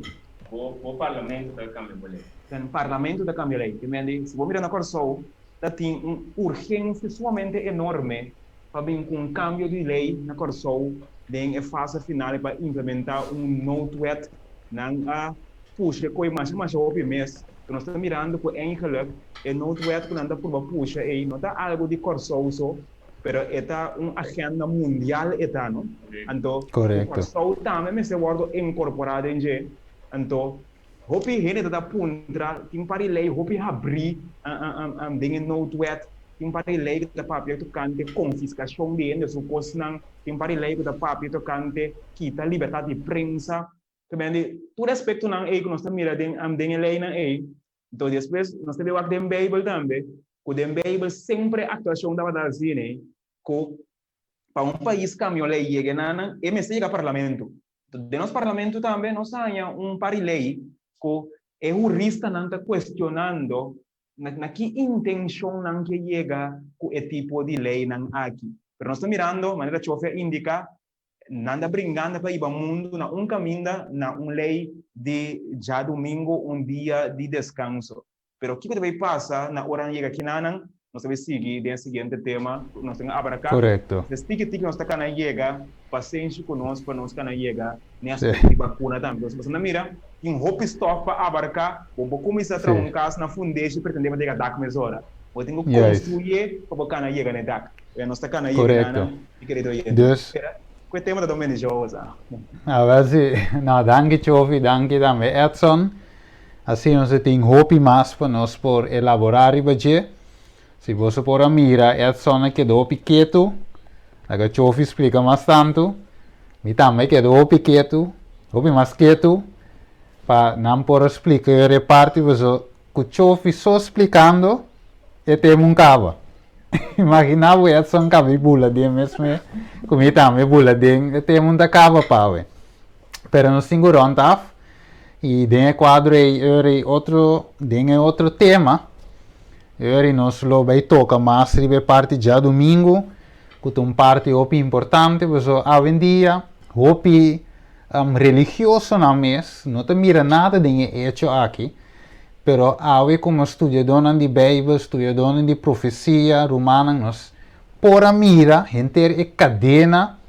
Bo bo parlamento ta kambia bo lei. Den parlamento ta kambia lei. Te mende si bo mira na Kòrsou ta tin un urgensia sumamente enorme pa bin ku un kambio di lei na Kòrsou den e fase final pa implementá un noodwet. Nan a pusha e koi masha masha hopi mes. Pero nos ta mirando ku eigenlijk e noodwet ku nan ta purba pusha ei no ta algu di Kòrsou so. Pero e ta un agenda mundial e ta, no? Anto, ku Korekto. Kòrsou tambe mester wòrdu inkorporá den dje. Anto, hopi hende ta ta puntra, tin par di lei hopi habrí den e noodwet, tin par di lei ku ta papia tokante konfiskashon di hende su kosnan, tin par di lei ku ta papia tokante kita libertat di prensa. Ta bende tur aspektonan ei ku nos ta mira den den e leinan ei. Anto despues nos ta bin wak den Beibel tambe, ku den Beibel semper e aktuashon tabata asina ei, ku pa un pais kambia un lei yega enanan, e mester yega parlamento. Anto den nos parlamento tambe nos haña un par di lei ku e huristanan ta kuestionando na ki intenshon nan ke yega ku e tipo di leinan aki. Pero nos ta mirando, manera Chofi a indiká, Nan ta bringando pa hiba mundu na un kaminda, na un lei di djadumingu, un dia di deskanso. Pero kiko ta bai pasa na ora nan yega kinanan? Nos ta bai sigui den e siguiente tema ku nos tin abarká. Korekto. Des tiki tiki nos ta kana yega, pasenshi ku nos pa nos kana yega n'e aspekto di bakuna tambe. Nos ta mira tin hopi stòf pa abarká. Bo por kuminsá traha un kas na fundeshi pretendé pa yega dak mesora. Bo tin ku konstruyé pa bo kana yega n'e dak. Oya nos ta kana yega na nan. Mi querido oyente. Dus. Cu e tema ta don bendiciosa. Awel si. No, danki Chofi, danki tambe Edson. Asina nos tin hopi mas pa nos por elabora riba dje. Si boso por a mira, Edson a keda hopi ketu. Laga Chofi splika mas tantu. Mi tambe a keda hopi ketu, hopi mas ketu, pa nan por a splika e reparti paso Ku Chofi so splikando e tema un kaba. Imagina bo Edson kaba i bula den mesme ku mi tambe bula den e tema un ta kaba pawe. Pero nos tin ku rond af i den e kuadro ei ora otro den e otro tema ora nos lo bai toka mas riba e parti djadumingu ku ta un parti hopi importante pasobra awendia hopi religiosonan mes no ta mira nada den e echo aki. Pero awe komo studiadónan di Beibel, studiadónan di profesia, rumannan, nos por a mira henter e kadena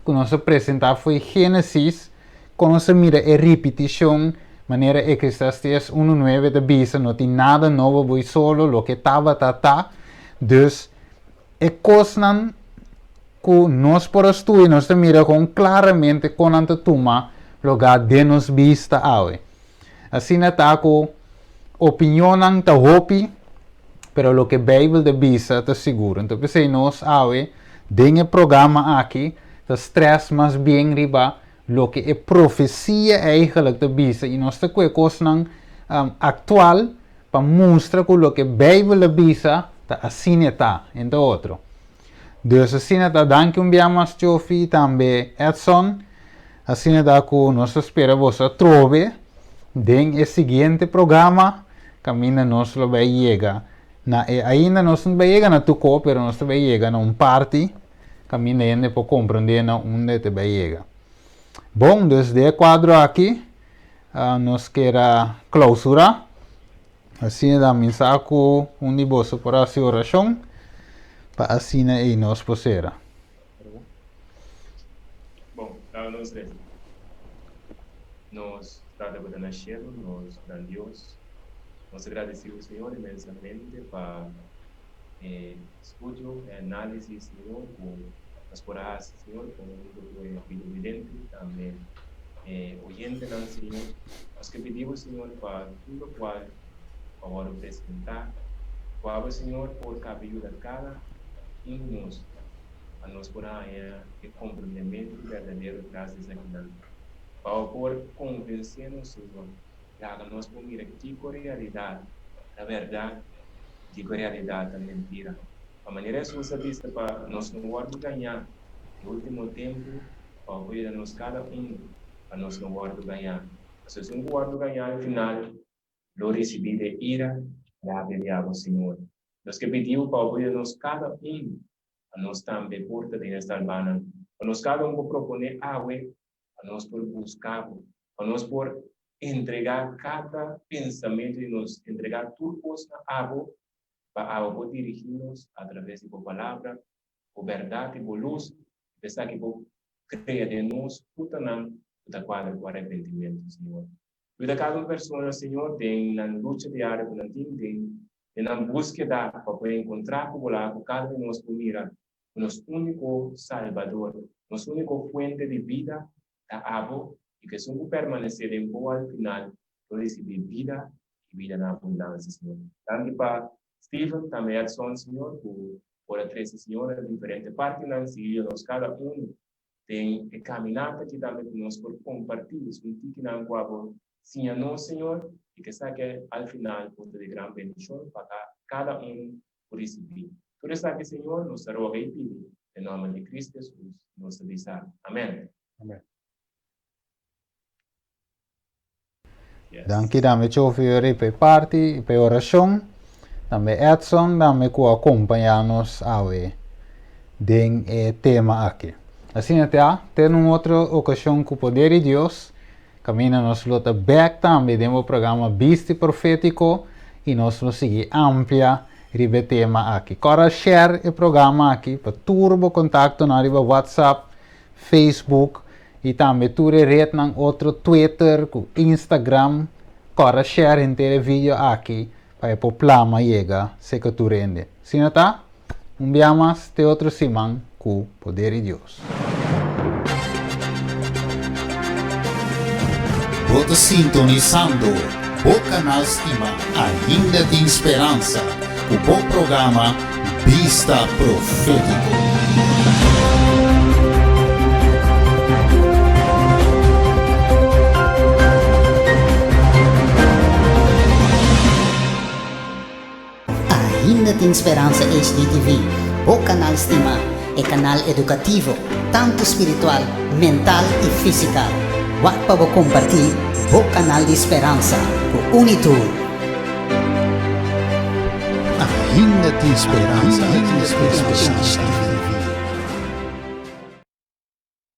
ku nos a presentá fo'i Génesis, kon nos a mira e ripitishon, manera Eclesiastés unu nuebe ta bisa, no tin nada nobo boi solo, loke tabata ta. Dus, e kosnan ku nos por a studia, nos ta mira kon klaramente kon nan ta tuma lugá den nos bista awe. Asina ta ku opinionnan ta hopi, pero loke Beibel ta bisa ta sigur. Anto p'esei nos awe den e programa aki ta strès mas bien riba loke e profesia eigenlijk ta bisa i nos ta kue kosnan aktual pa mustra ku loke Beibel a bisa ta asina e ta, entre otro. Dus asina ta danki un bia mas Chofi i tambe Edson. Asina ta ku nos ta spera boso atrobe den e siguiente programa kaminda nos lo bai yega na e ainda nos no bai yega na tuko pero nos ta bai yega na un parti kaminda hende por komprende na unda e ta bai yega. Bon, dus den e kuadro aki nos kier a klousura. Asina ta mi sa ku un di boso por hasi orashon pa asina ei nos por sera. Bon, laga nos resa. Nos Tata ku ta na shelu, nos gran Dios, nos ta gradisí bo, Señor, inmensamente pa e studio, e análisis, Señor, ku nos por a hasi, Señor, konhunto ku e videovidente, tambe e oyentenan, Señor. Nos ke pidi bo, Señor, pa tur lokual ku a wòrdu presentá, ku abo, Señor, por kabe yuda kada un di nos pa nos por haña e komprendementu berdadero tras di esakinan. Pa bo por konvensé nos, Señor, laga nos por mira kiko realidat ta bèrdat i kiko realidat ta mentira. Pa manera Hesus a bisa pa nos no wòrdu gañá e último tempu, pa bo por yuda nos kada un pa nos no wòrdu gañá. Pasobra si un ku wòrdu gañá al final lo risibí de ira rabia di abo, Señor. Nos ke pidi bo pa bo por yuda nos kada un pa nos tambe por ta den e salbánan, pa nos kada un por proponé awe pa nos por buska bo, pa nos por entregá kada pensamentu di nos, entregá tur kos na abo, pa abo por dirigí nos atraves di bo Palabra, bo bèrdat i bo lus, i pa esaki bo krea den nos frutanan ku ta kuadra ku arepentimentu, Señor. Yuda kada un persona, Señor, den nan lucha diario ku nan tin, den nan búskeda pa por enkontrá ku bo, laga ku kada di nos por mira. Ku nos úniko Salbador, nos úniko fuente di bida ta abo i ku esun ku permanesé den bo al final lo risibí bida i bida na abundansia, Señor. Danki pa Steven, tambe Edson, Señor, ku por a trese Señor na diferente partinan, sigui nos kada unu den e kaminata aki tambe ku nos por kompartí esun tikinan ku abo siña nos, Señor, i ku esaki al final por ta di gran bendishon pa kada un ku risibí. Tur esaki, Señor, nos ta roga i pidi den nòmber di Cristo Hesus, nos ta bisa, Amèn. Amèn. Yes. Danki tambe Chofi pa e parti i pa e orashon. Tambe Edson tambe ku a kompañá nos awe den e tema aki. Asina ta, te na un otro okashon ku poder di Dios, kaminda nos lo ta bèk tambe den bo programa Bisti Profétiko i nos lo sigui amplia riba e tema aki. Kòrda share e programa aki pa tur bo kontaktonan riba WhatsApp, Facebook i tambe tur e retnan otro Twitter ku Instagram. Kòrda share henter e video aki pa e por plama yega seka tur hende. Asina ta, un bia mas te otro siman ku poder di Dios. Bo ta sintonisando bo kanal stima Ainda Tin Speransa ku bo programa Bista Profétiko. Ainda tin speransa HDTV, bo kanal stimá, e kanal edukativo, tantu spiritual, mental i físikal. Wak pa bo kompartí bo kanal di speransa ku Unitur. Ainda tin speransa.